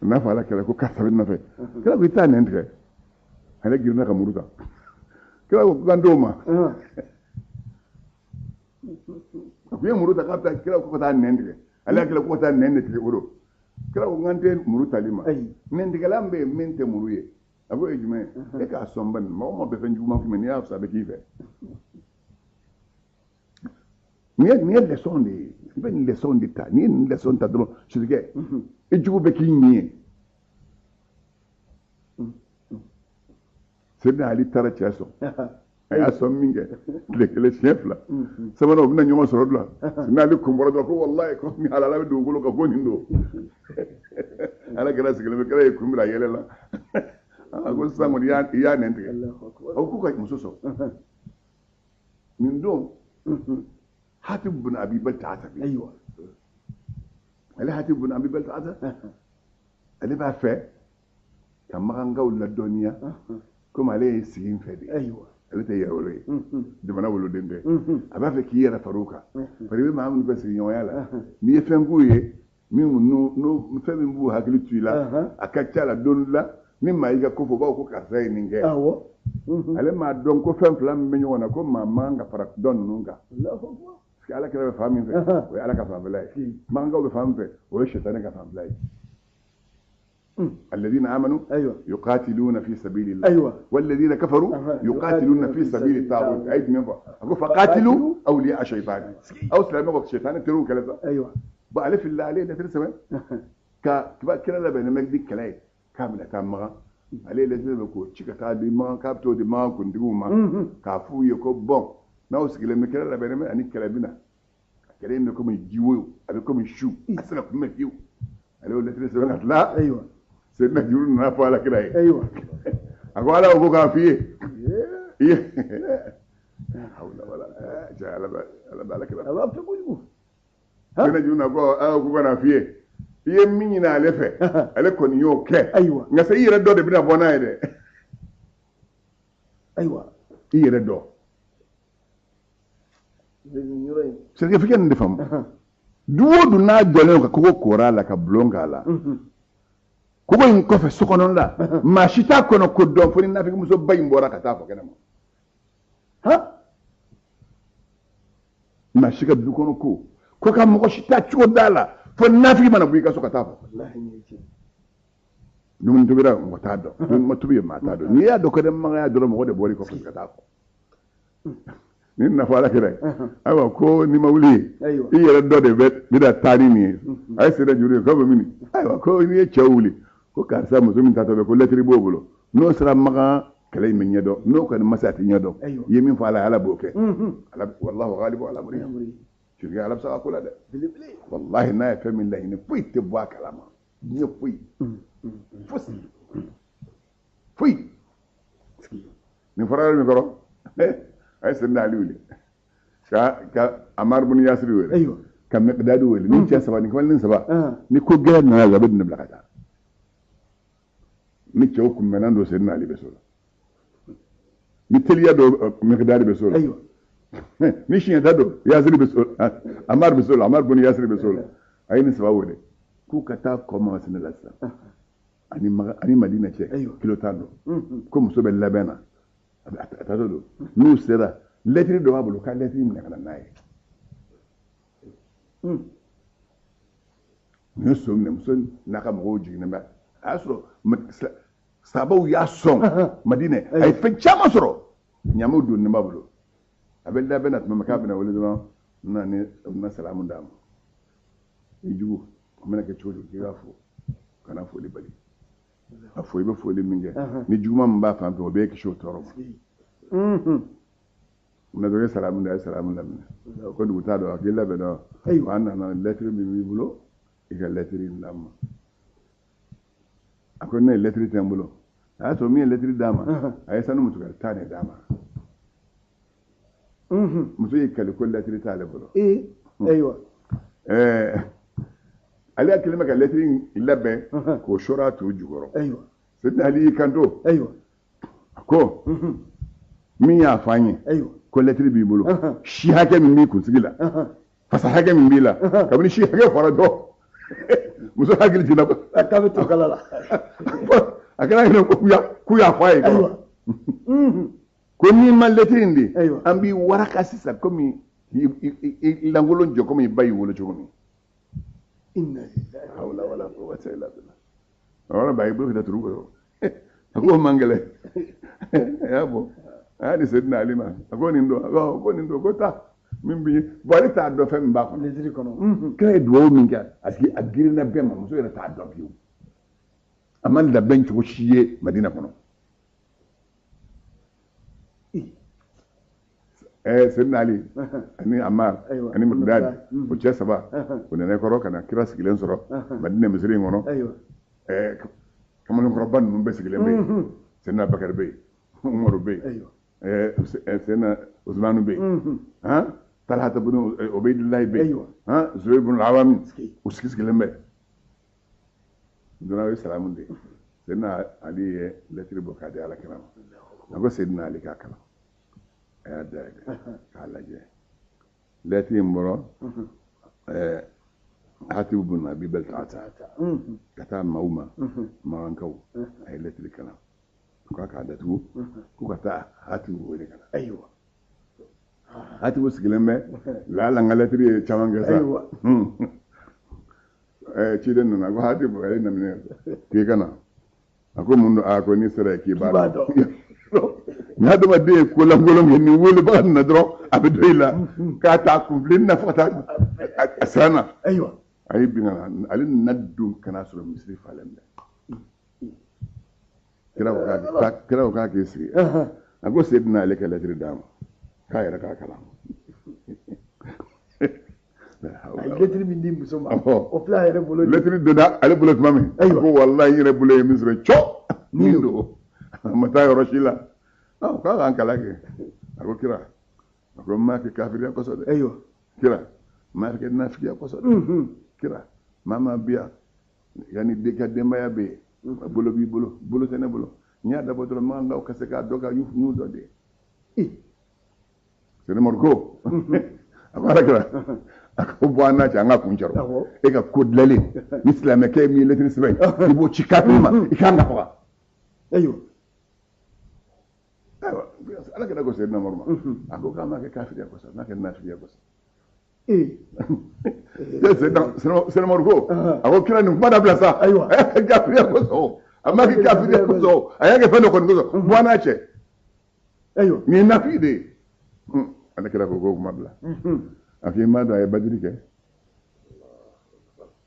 N'a fɔ ala kira ko karisa bɛ nɔfɛ, kira ko i t'a nɛn tigɛ. Ale girinna ka muru ta. Kira ko kan t'o ma. A ko i ye muru ta k'a bɛ taa, kira ko ka taa nɛn tigɛ. Ale hakili ko ka taa nɛn de tigɛ o don. Kira ko n tɛ muru tali ma. Nɛntigɛlan bɛ yen min tɛ muru ye. A ko o ye jumɛn ye? E k'a sɔn bani, mɔgɔ o mɔgɔ bɛ fɛn juguman k'i ma, n'i y'a fisa a bɛ k'i fɛ. Nin ye leçon de ye. I bɛ nin leçon de ta. N'i ye nin leçon ta dɔrɔn, sirikɛ, i jugu bɛ k'i ɲin ye. Seydina Ali taara cɛ sɔn. A y'a sɔn min kɛ tile kelen, siɲɛ fila, sabanan u bɛna ɲɔgɔn sɔrɔ dɔ la. Seydina Ali kun bɔra dɔrɔn ko walayi ko ni halala bɛ dugukolo kan ko nin don. Ala kira sigilen bɛ, kira ye kun bila yɛlɛ la. A ko sisan kɔni i y'a nɛn tigɛ. A ko k'u ka muso sɔn. Nin don Hatib bin Abi Baltaata bɛ yen. Ale Hatib bin Abi Baltaata, ale b'a fɛ ka makankaw ladɔnniya komi ale ye sigi fɛ de ye. Ale tɛ yɛrɛwolo ye, jamana woloden tɛ. A b'a fɛ k'i yɛrɛ far'u kan. Bari i bɛ maa minnu fɛ sigiɲɔgɔnya la, n'i ye fɛn k'u ye min n'o fɛn min b'u hakili to i la, a ka ca la don la ni maa y'i ka ko fɔ, u b'a fɔ ko karisa ye nin kɛ. Ale m'a dɔn ko fɛn fila min bɛ ɲɔgɔn na, ko maa man ka fara dɔ ninnu kan. Parce que ala kira bɛ fan min fɛ, o ye ala ka fanfɛla ye. Makankaw bɛ fan min fɛ, o ye sitanɛ ka fanfɛla ye. الذين آمنوا يقاتلون في سبيل الله والذين كفروا يقاتلون في سبيل الطاغوت. أي من أقول فقاتلوا أولياء الشيطان أو سلام وقت الشيطان تروا كذا. بقى في الله عليه ده ترسم كلا لا بين مجدي كلاي كاملة تامة عليه لازم بقول شيء كتاب ما كابتو دي ما كنت ما كافو يكوب بون ناوس كلا مكلا لا بين ما أني كلا بينا كلا إنكم يجيو أبيكم يشو أصلا كم يجيو عليه ولا ترسم لا. سيدنا جبريل نافع على كده. أقول على أبوك عافية. إيه. لا حول ولا قوة على بالك كده. الله بتقول. سيدنا جبريل أقول أبوك عافية. إيه مين على فه؟ على كون يوك. نسي يردو ده بنا بنا ده. إيه يردو. سيدنا فكر نفهم. دو دونا جالون كوكو كورا لا كبلونغا لا. Kogo in kɔfɛ so kɔnɔ la, maa si t'a kɔnɔ ko dɔn fo ni nafigimuso ba in bɔra ka taa fɔ kɛnɛ ma. Maa si ka du kɔnɔ ko ka mɔgɔ si t'a cogo da la fo nafigi mana bɔ i ka so ka taa fɔ. Dumuni tobira mɔgɔ t'a dɔn, dumuni ma tobi yen maa t'a dɔn. N'i y'a dɔn ko dɛ magaya dɔrɔn mɔgɔ de bɔr'i kɔfɛ ka taa fɔ. Ni nafa ala kira ye. Ayiwa ko n'i ma wuli i yɛrɛ dɔ de bɛ taa ni nin ye. A ye sira juru ye k'a bɛ mini. Ayiwa ko n'i ye cɛw wuli ko karisa muso min tatɔ bɛ ko lɛtiri b'o bolo, n'o sera makan kɛlɛ in bɛ ɲɛdɔn, n'o kɔni ma se a tɛ ɲɛdɔn. I ye min fɔ ala ye, ala b'o kɛ. Ala wallahu ghalibu ala amrihi. Sirikɛ ala bɛ se ka ko la dɛ. Wallahi n'a ye fɛn min laɲini foyi tɛ bɔ a kalama. Diɲɛ foyi. Fosi. Foyi. Nin fɔra yɔrɔ min kɔrɔ, a ye Seydina Ali wele ka Amar bin Yasir wele, ka Miqdad wele, ni cɛ saba ni kamalen saba, ni ko gɛlɛn nana a bɛ nin bila ka taa. Ni cɛw kunbɛnna don Seydina Ali bɛ so la, ni teliya don Miqdad bɛ so la, ni siɲɛta don Yasir bɛ so la, Amar bɛ so la, Amar bin Yasir bɛ so la. A ye nin saba wele k'u ka taa kɔ Masina la sisan, ani Madina cɛ kilo 10 don, ko muso bɛ labɛn na, a taatɔ don. N'u sera lɛtiri dɔ b'a bolo k'a lɛtiri minɛ ka na n'a ye. U ye so minɛ, muso n'a ka mɔgɔw jiginnen bɛ. A y'a sɔrɔ sabaw y'a sɔn Madinɛ, a ye fɛn caman sɔrɔ, ɲamew donnen b'a bolo. A bɛ labɛn na tuma min k'a bɛna wele dɔrɔn, n na ni n na salamu d'a ma. I jugu, a mana kɛ cogo cogo k'i k'a fo, kana foli bali. A fo i bɛ foli min kɛ, ni juguman min b'a fan fɛ o b'e kisi o tɔɔrɔ ma. Na dɔ ye salamu da, a ye salamu laminɛ. Ko dugu t'a dɔn, a k'i labɛn dɔrɔn. An nana lɛtiri min b'i bolo, i ka lɛtiri in d'a ma. A ko ne ye lɛtiri tɛ n bolo. A y'a sɔrɔ min ye lɛtiri d'a ma, a ye sanu mutukale 10 de d'a ma. Muso y'i kali ko lɛtiri t'ale bolo. Ale hakili bɛ ka lɛtiri in labɛn k'o sɔrɔ a to jukɔrɔ. Seydina Ali y'i kanto. A ko min y'a fɔ an ye ko lɛtiri b'i bolo, si hakɛ min b'i kunsigi la, fasa hakɛ min b'i la, kabini si hakɛ fɔra dɔrɔn. Muso hakili jiginna. K'a bɛ to kala la. A kɛra ɲɛna k'u y'a fɔ a ye. Ayiwa. Ko n'i ma lɛtiri in di, an b'i waraka sisan komi i lankolon jɔ komi i ba y'i wolo cogo min. Inna lillahi. Hawla wala quwwata illa billah. A yɔrɔ bɛɛ a y'i bolo ka taa turu kɔrɔ. A ko o man gɛlɛn. A y'a bɔ. A y'a di Seydina Ali ma. A ko nin don. A ko ko nin don. Ko taa. Min b'i bon, ale t'a dɔn fɛn min b'a kɔnɔ. Lɛtiri kɔnɔ. Kira ye dugawu min kɛ, parce que a girinna bɛɛ ma, muso yɛrɛ t'a dɔn fiyewu. A ma labɛn cogo si ye Madina kɔnɔ. Seydina Ali ani Amar ani Mikdad, o cɛ saba, o nana kɔrɔ ka na kira sigilen sɔrɔ Madina misiri in kɔnɔ. Kamalenkɔrɔba ninnu bɛɛ sigilen bɛ yen. Seydina Bakari bɛ yen, Umaru bɛ yen, Seydina Usmanu bɛ yen, han, Talhata bin Ubeydillahi bɛ yen, han, Zubayr bin Awami, u sigilen bɛ. Donna, o ye salamu de ye. Seydina Ali ye lɛtiri bɔ k'a di Ala kira ma. A ko Seydina Ali k'a kalan. A y'a dayɛlɛ k'a lajɛ. Lɛtiri in bɔra Hatibu bin Abi Baltaata ka taa maaw ma, Makankaw. A ye lɛtiri kalan, k'a k'a datugu, ko ka taa Hatibu wele ka na. Ayiwa. Hatibu sigilen bɛ laala n ka lɛtiri ye caman kɛ sa. Ciden nana ko Hatibu, ale naminɛ k'i ka na. A ko mun don? A ko n'i sera yen k'i b'a dɔn. Ni hadamaden ye ko lankolon kɛ, ni welebaga nana dɔrɔn, a bɛ don i la k'a ta kunfilenni na fo ka taa a siran na. Ayiwa. A y'i bin ka na. Ale nana don ka n'a sɔrɔ misiri falen bɛ. Kira ko k'a k'i sigi. A ko Seydina Ale ka lɛtiri d'a ma k'a yɛrɛ k'a kalan. A ye lɛtiri min di muso ma, o filɛ a yɛrɛ bolo. Lɛtiri donna ale bolo tuma min, a ko walayi, n yɛrɛ bolo ye min sɔrɔ cɔ nin don, a ma taa yɔrɔ si la. K'a k'an kalan kɛ. A ko kira, a ko n m'a kɛ kafiriya kosɔn dɛ. Ayiwa. Kira, n m'a kɛ nafigiya kosɔn dɛ. Kira, maa maa bi yan yanni den ka denbaya bɛ yen, bolo b'i bolo, bolo tɛ ne bolo. N y'a dabɔ dɔrɔn makankaw ka se k'a dɔn ka y'u dɔn de. Sɛnɛ ko a ko ala kira, a ko bɔ an n'a cɛ, an ka kun cɛrɔ e ka ko dilanlen ni silamɛkɛ min ye lɛtiri sɛbɛn, i b'o ci kafiri ma, i kan ka faga. Ayiwa. Ayiwa, ala kira ko Seydina Umaru ma, a ko k'a ma kɛ kafiriya kosɔn, n'a kɛ nafigiya kosɔn. Sɛnɛ Umaru ko, a ko kira, nin kuma dabila sa. Ayiwa. A y'a kɛ kafiriya kosɔn, a ma kɛ kafiriya kosɔn, a y'a kɛ fɛn dɔ kɔni kosɔn, bɔ an n'a cɛ. Ayiwa. Nin ye nafigi de ye. Ala kira ko k'o kuma bila. A ko i m'a dɔn a ye badiri kɛ.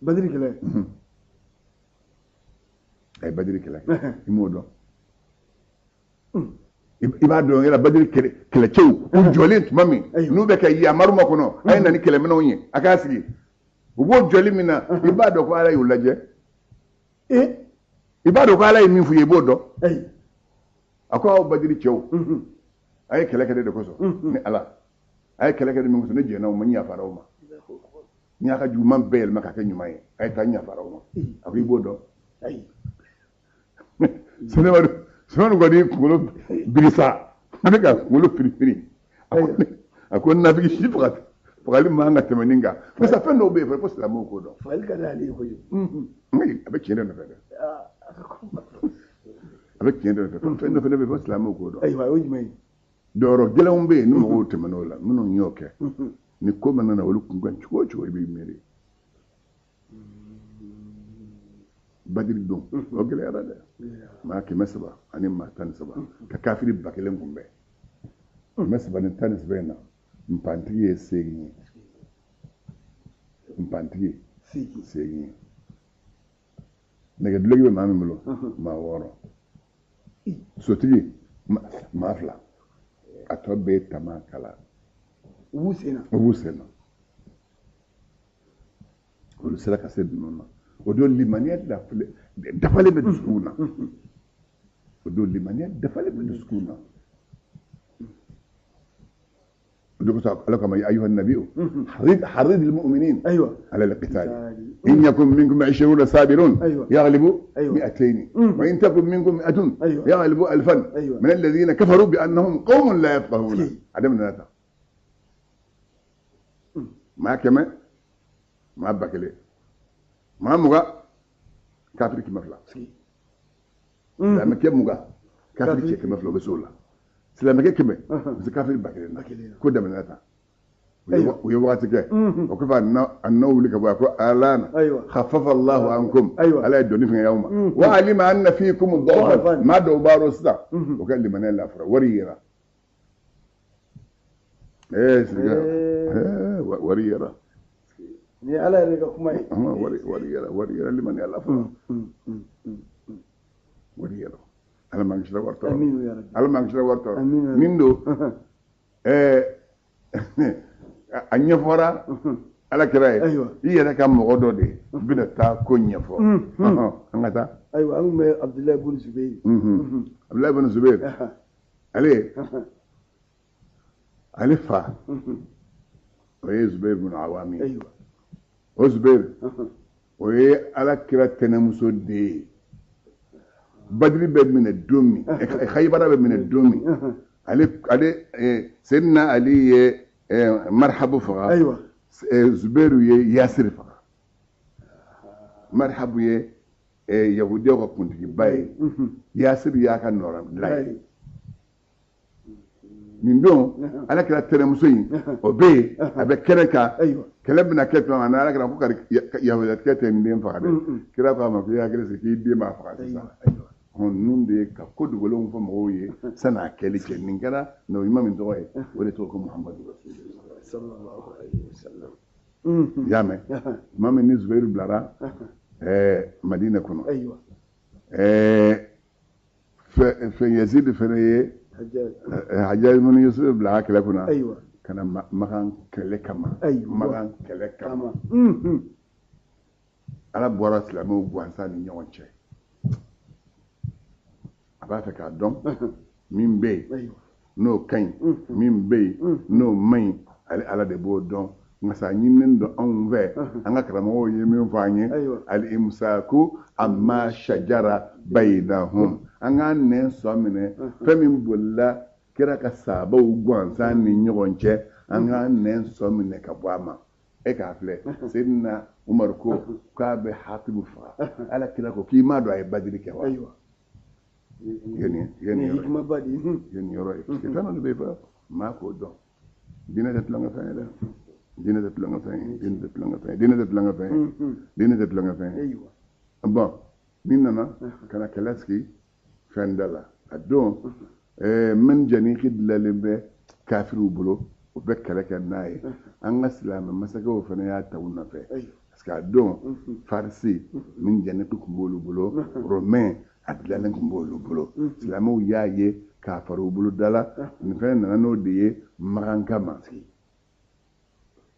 Badiri kɛlɛ. A ye badiri kɛlɛ kɛ, i m'o dɔn? I b'a dɔn yɛrɛ, badiri kɛlɛcɛw u jɔlen tuma min n'u bɛ ka yamaru ma kɔnɔ, a ye na ni kɛlɛminɛnw ye, a k'a sigi, u b'o jɔli min na, i b'a dɔn ko Ala y'u lajɛ. I b'a dɔn ko Ala ye min f'u ye, i b'o dɔn. A ko aw badiri cɛw, a ye kɛlɛ kɛ de kosɔn ni Ala a ye kɛlɛ kɛ de min kosɔn, ne jɛnna o ma, n yafara o ma, n y'a ka juguman bɛɛ yɛlɛma k'a kɛ ɲuman ye, a ye taa, n yafara o ma. A ko i b'o dɔn? Sɛnɛmadu kɔni kunkolo biri sa, a bɛ ka kunkolo firifiri. A ko nafigi si fagali man ka tɛmɛ nin kan, parce que fɛn dɔw bɛ yen fo silamɛw k'o dɔn. Fagali ka d'ale ye kojugu. A bɛ tiɲɛ de nɔfɛ dɛ, a bɛ tiɲɛ de nɔfɛ. Fɛn dɔ fana bɛ yen fo silamɛw k'o dɔn. Ayiwa, o ye jumɛn ye? Dɔyɔrɔ gɛlɛnw bɛ yen ni mɔgɔw tɛmɛn'o la, minnu y'o kɛ, ni ko mana na olu kun kan cogo o cogo, i b'i miiri. Badiri don, o gɛlɛyara dɛ. Maa 313 ka kafiri 1000 kunbɛn. 313 in na, npantigi ye 8 ye, npantigi 8 ye. Nɛgɛduloki bɛ maa min bolo, maa 6, sotigi maa 2, a tɔ bɛɛ ye tama kala. U b'u sen na. U b'u sen na. Olu sera ka se ninnu na. O don limaniya dafalen bɛ dusukun na. O don limaniya dafalen bɛ dusukun na. O de kosɔn Ala kama ya ayuha nabiyu harrid almu'minin ala alqital in yakun minkum 20 sabirun yaghlibu 200 wa in takun minkum mi'atun yaghlibu alfan min alladhina kafaru bi annahum qawmun la yafqahuna. A daminɛna tan, maa 100, maa 1000. Maa 20, kafiri 200. Silamɛkɛ 20, kafiri cɛ 200, o bɛ se o la. Silamɛkɛ 100, o bɛ se kafiri 1000 na. Ko daminɛna tan. U ye wagati kɛ, o kɔfɛ a nana wuli ka bɔ a ko alana khaffafa Allahu ankum, Ala ye doni fɛngɛ aw ma, wa alima anna fikum da'fan, maa dɔw b'a rɔ sisan o ka limaniya lafara wari yera. Ee wari yera. Ni Ala yɛrɛ ka kuma ye. Wari yera, wari yera, limaniya lafara. Wari yera. Ala m'an kisira wari tɔɔrɔ. Ala m'an kisira wari tɔɔrɔ. Nin don a ɲɛfɔra Ala kira ye, i yɛrɛ ka mɔgɔ dɔ de bɛna taa ko ɲɛfɔ. An ka taa. Ayiwa, an tun bɛ Abudulayi bun Zubɛri. Abudulayi bun Zubɛri, ale fa o ye Zubɛri bun Awami ye. O Zubɛri o ye Ala kira tɛnɛmuso de ye. Badiri bɛ minɛ don min, Hayibara bɛ minɛ don min, ale Seyidina Ali ye Marhabu faga, Zubɛru ye Yasiri faga. Marhabu ye Yahudiyaw ka kuntigiba ye, Yasiri y'a ka nɔrɔbila ye. Nin don Ala kira tɛnɛmuso in o bɛ yen, a bɛ kɛnɛ kan, kɛlɛ bɛna kɛ tuma min na, Ala kira ko kari yahudiyakɛ tɛ n den faga dɛ. Kira ko a ma ko i hakili sigi, k'i den b'a faga sisan. Ninnu de ye ka ko dogolenw fɔ mɔgɔw ye san'a kɛli cɛ. Nin kɛra nabi ɲuman min tɔgɔ ye, o de tɔgɔ ko Muhamadu Rasulullah. I y'a mɛn? Tuma min ni Zubairu bilara Madina kɔnɔ, fɛn Yazid fɛnɛ ye Hajjaj ibn Yusuf bila a kɛlɛ kunna ka na Makan kɛlɛ kama. Makan kɛlɛ kama. Ala bɔra silamɛw gansan ni ɲɔgɔn cɛ. A b'a fɛ k'a dɔn min bɛ yen n'o ka ɲi, min bɛ yen n'o man ɲi, ale Ala de b'o dɔn. Nka sa ɲininen don anw fɛ, an ka karamɔgɔw ye min fɔ an ye, al-imsaku amma shajara bainahum, an k'an nɛn sɔ minɛ fɛn min bolila kira ka sabaw gansan ni ɲɔgɔn cɛ, an k'an nɛn sɔ minɛ ka bɔ a ma. E k'a filɛ, Seyidina Umaru ko k'a bɛ Hatibu faga, Ala kira ko k'i m'a dɔn a ye badiri kɛ wa? I ye nin yɔrɔ ye, parce que fɛn dɔ de bɛ yen fɔlɔ, maa k'o dɔn. Diinɛ tɛ tulonkɛ fɛn ye dɛ. Diinɛ tɛ tulonkɛ fɛn ye, diinɛ tɛ tulonkɛ fɛn ye, diinɛ tɛ tulonkɛ fɛn ye, diinɛ tɛ tulonkɛ fɛn ye. Bon, min nana ka na kɛlɛ sigi fɛn da la, a don manjaniki dilanlen bɛ kafiriw bolo, u bɛ kɛlɛ kɛ n'a ye. An ka silamɛ masakɛw fana y'a ta u nɔfɛ, parce que a don Farisi manjaniki tun b'olu bolo, Romain a dilanlen tun b'olu bolo. Silamɛw y'a ye k'a fara u bolo da la, nin fɛn nana n'o de ye Makan kama.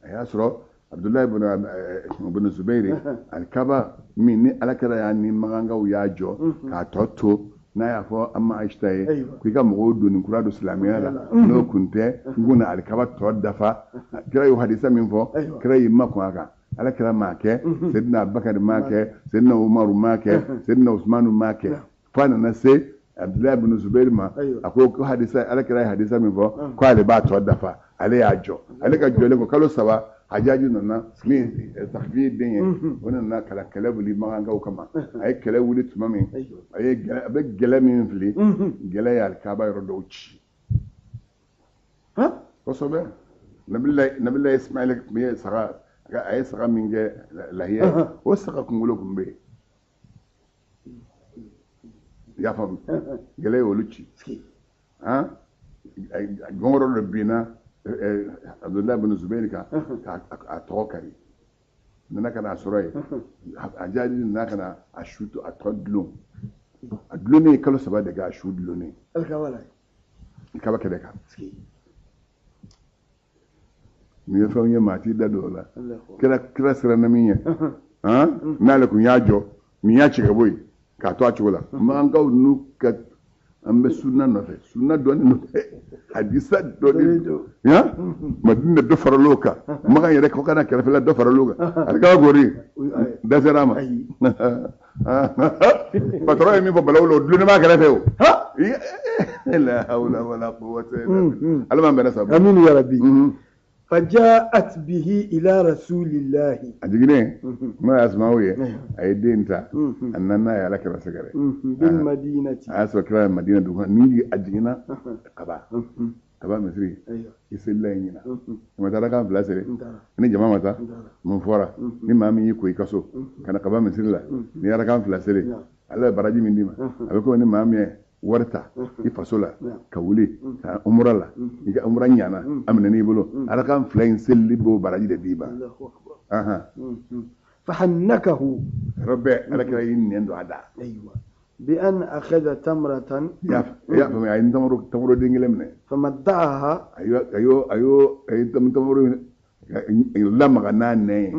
A y'a sɔrɔ Abudulayi bun Zubɛri alikaba min ni Ala kira y'a ni Makankaw y'a jɔ k'a tɔ to, n'a y'a fɔ an ma Ayisa ye k'i ka mɔgɔw doni kura don silamɛya la, n'o kun tɛ n kun na alikaba tɔ dafa. Kira y'o hadisa min fɔ, kira y'i makun a kan. Ala kira m'a kɛ, Seyidina Abubakari m'a kɛ, Seyidina Umaru m'a kɛ, Seyidina Usumanu m'a kɛ, f'a nana se Abudulayi bin Zubɛri ma, a ko ko hadisa, Ala kira ye hadisa min fɔ k'ale b'a tɔ dafa, ale y'a jɔ. Ale ka jɔlen ko kalo 3, Hajjaji nana min Sakifi den ye, o nana ka na kɛlɛ wuli Makankaw kama. A ye kɛlɛ wuli tuma min, a bɛ gɛlɛ min fili, gɛlɛ ye alikaba yɔrɔ dɔw ci. Kosɛbɛ. Nabila Ismaila tun ye saga, a ye saga min kɛ lahiya ye, o saga kunkolo tun bɛ yen. I y'a faamu? Gɛlɛ ye olu ci. Gɔngɔrɔ dɔ binna Abudulayi bin Zubɛri kan k'a tɔgɔ kari. Nana ka n'a sɔrɔ yen. Hajjaji nana ka na a su a tɔ dulon. A dulonnen ye kalo 3 de kɛ a su dulonnen. Kaba kɛnɛ kan. Nin ye fɛnw ye, maa t'i da don o la. Kira siranna min ye, n'ale kun y'a jɔ, nin y'a ci ka bɔ yen k'a to a cogo la. Makankaw n'u ka an bɛ sunna nɔfɛ, sunna dɔɔnin don dɛ, hadisa dɔɔnin don. Madina dɔ faral'o kan, Makan yɛrɛ kɔ kana kɛrɛfɛla dɔ faral'o kan. Alikaba gori dɛsɛra a ma. Patɔrɔn ye min fɔ balawu la, o dulonnen b'a kɛrɛfɛ o. La hawla wala quwwata illa billah. Ala m'an bɛnna sababu. Aminu ya Rabbi. Faja'at bihi ila rasulillahi. A jiginnen, n'o ye Asuma'u ye, a ye den ta, a nana n'a ye ala kira sɛgɛrɛ. Bil madinati. A y'a sɔrɔ kira ye Madina dugu kɔnɔ, ni a jiginna Kaba. Kaba misiri, i selila yen ɲina. I ma taa rakan fila seli, i ni jama ma taa, mun fɔra? Ni maa min y'i ko i ka so, ka na Kaba misiri la, n'i ye rakan fila seli, ala bɛ baraji min d'i ma, a bɛ komi ni maa min ye wari ta i faso la ka wuli ka umura la, i ka umura ɲana, a minɛn'i bolo, arakan fila in selili b'o baraji de d'i ma. Fahannakahu. Yɔrɔ bɛɛ ala kira y'i nɛn don a da. Ayiwa. Bi an akhadha tamratan. I y'a faamuya, a ye tamaro den kelen minɛ. Famadda'aha. A ye tamaro lamaga n'a nɛn ye.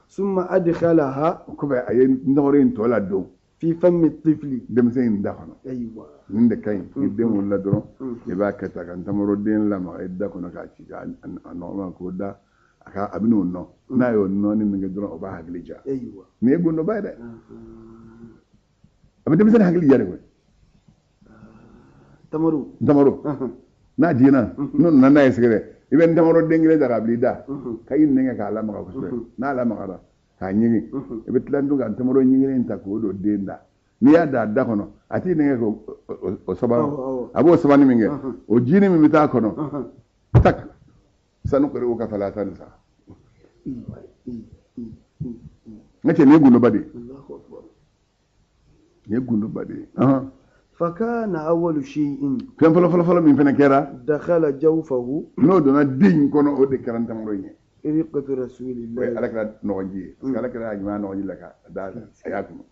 Summa adkhalaha. O kɔfɛ a ye tamaro in tɔ ladon. Fi fammi tifli. Denmisɛn in da kɔnɔ. Ayiwa. Nin de ka ɲi, ni den wolola dɔrɔn, i b'a kɛ tan ka ntamaro-den lamaga i da kɔnɔ k'a ci k'a nɔgɔma k'o da, a ka a bɛn'o nɔ. N'a y'o nɔɔni min kɛ dɔrɔn, o b'a hakili diya. Ayiwa. Nin ye gundoba ye dɛ. A bɛ denmisɛnnin hakili diya de koyi. Tamaro. Ntamaro. N'a jiginna, n'o nana n'a ye sɛgɛrɛ, i bɛ ntamaro-den kelen ta k'a bila i da, ka i nɛn kɛ k'a lamaga kosɛbɛ. N'a lamagara, k'a ɲigin, i bɛ tila tun ka ntamaro ɲiginnen in ta k'o don den da. N'i y'a da a da kɔnɔ, a t'i nɛgɛ k'o saba, a b'o sabani min kɛ, o jinin min bɛ taa kɔnɔ, tak, sanu kɔri o ka fala tan sa. N ka cɛ, nin ye gundoba de ye. Nin ye gundoba de ye. Fakana awwalu shay'in. Fɛn fɔlɔ fɔlɔ fɔlɔ min fana kɛra. Dakhala jawfahu. N'o donna den in kɔnɔ, o de kɛra ntamaro in ye. Riqatu rasulillahi. O ye ala kira nɔgɔji ye. Parce que ala kira y'a ɲuman nɔgɔji la k'a da a y'a kunu.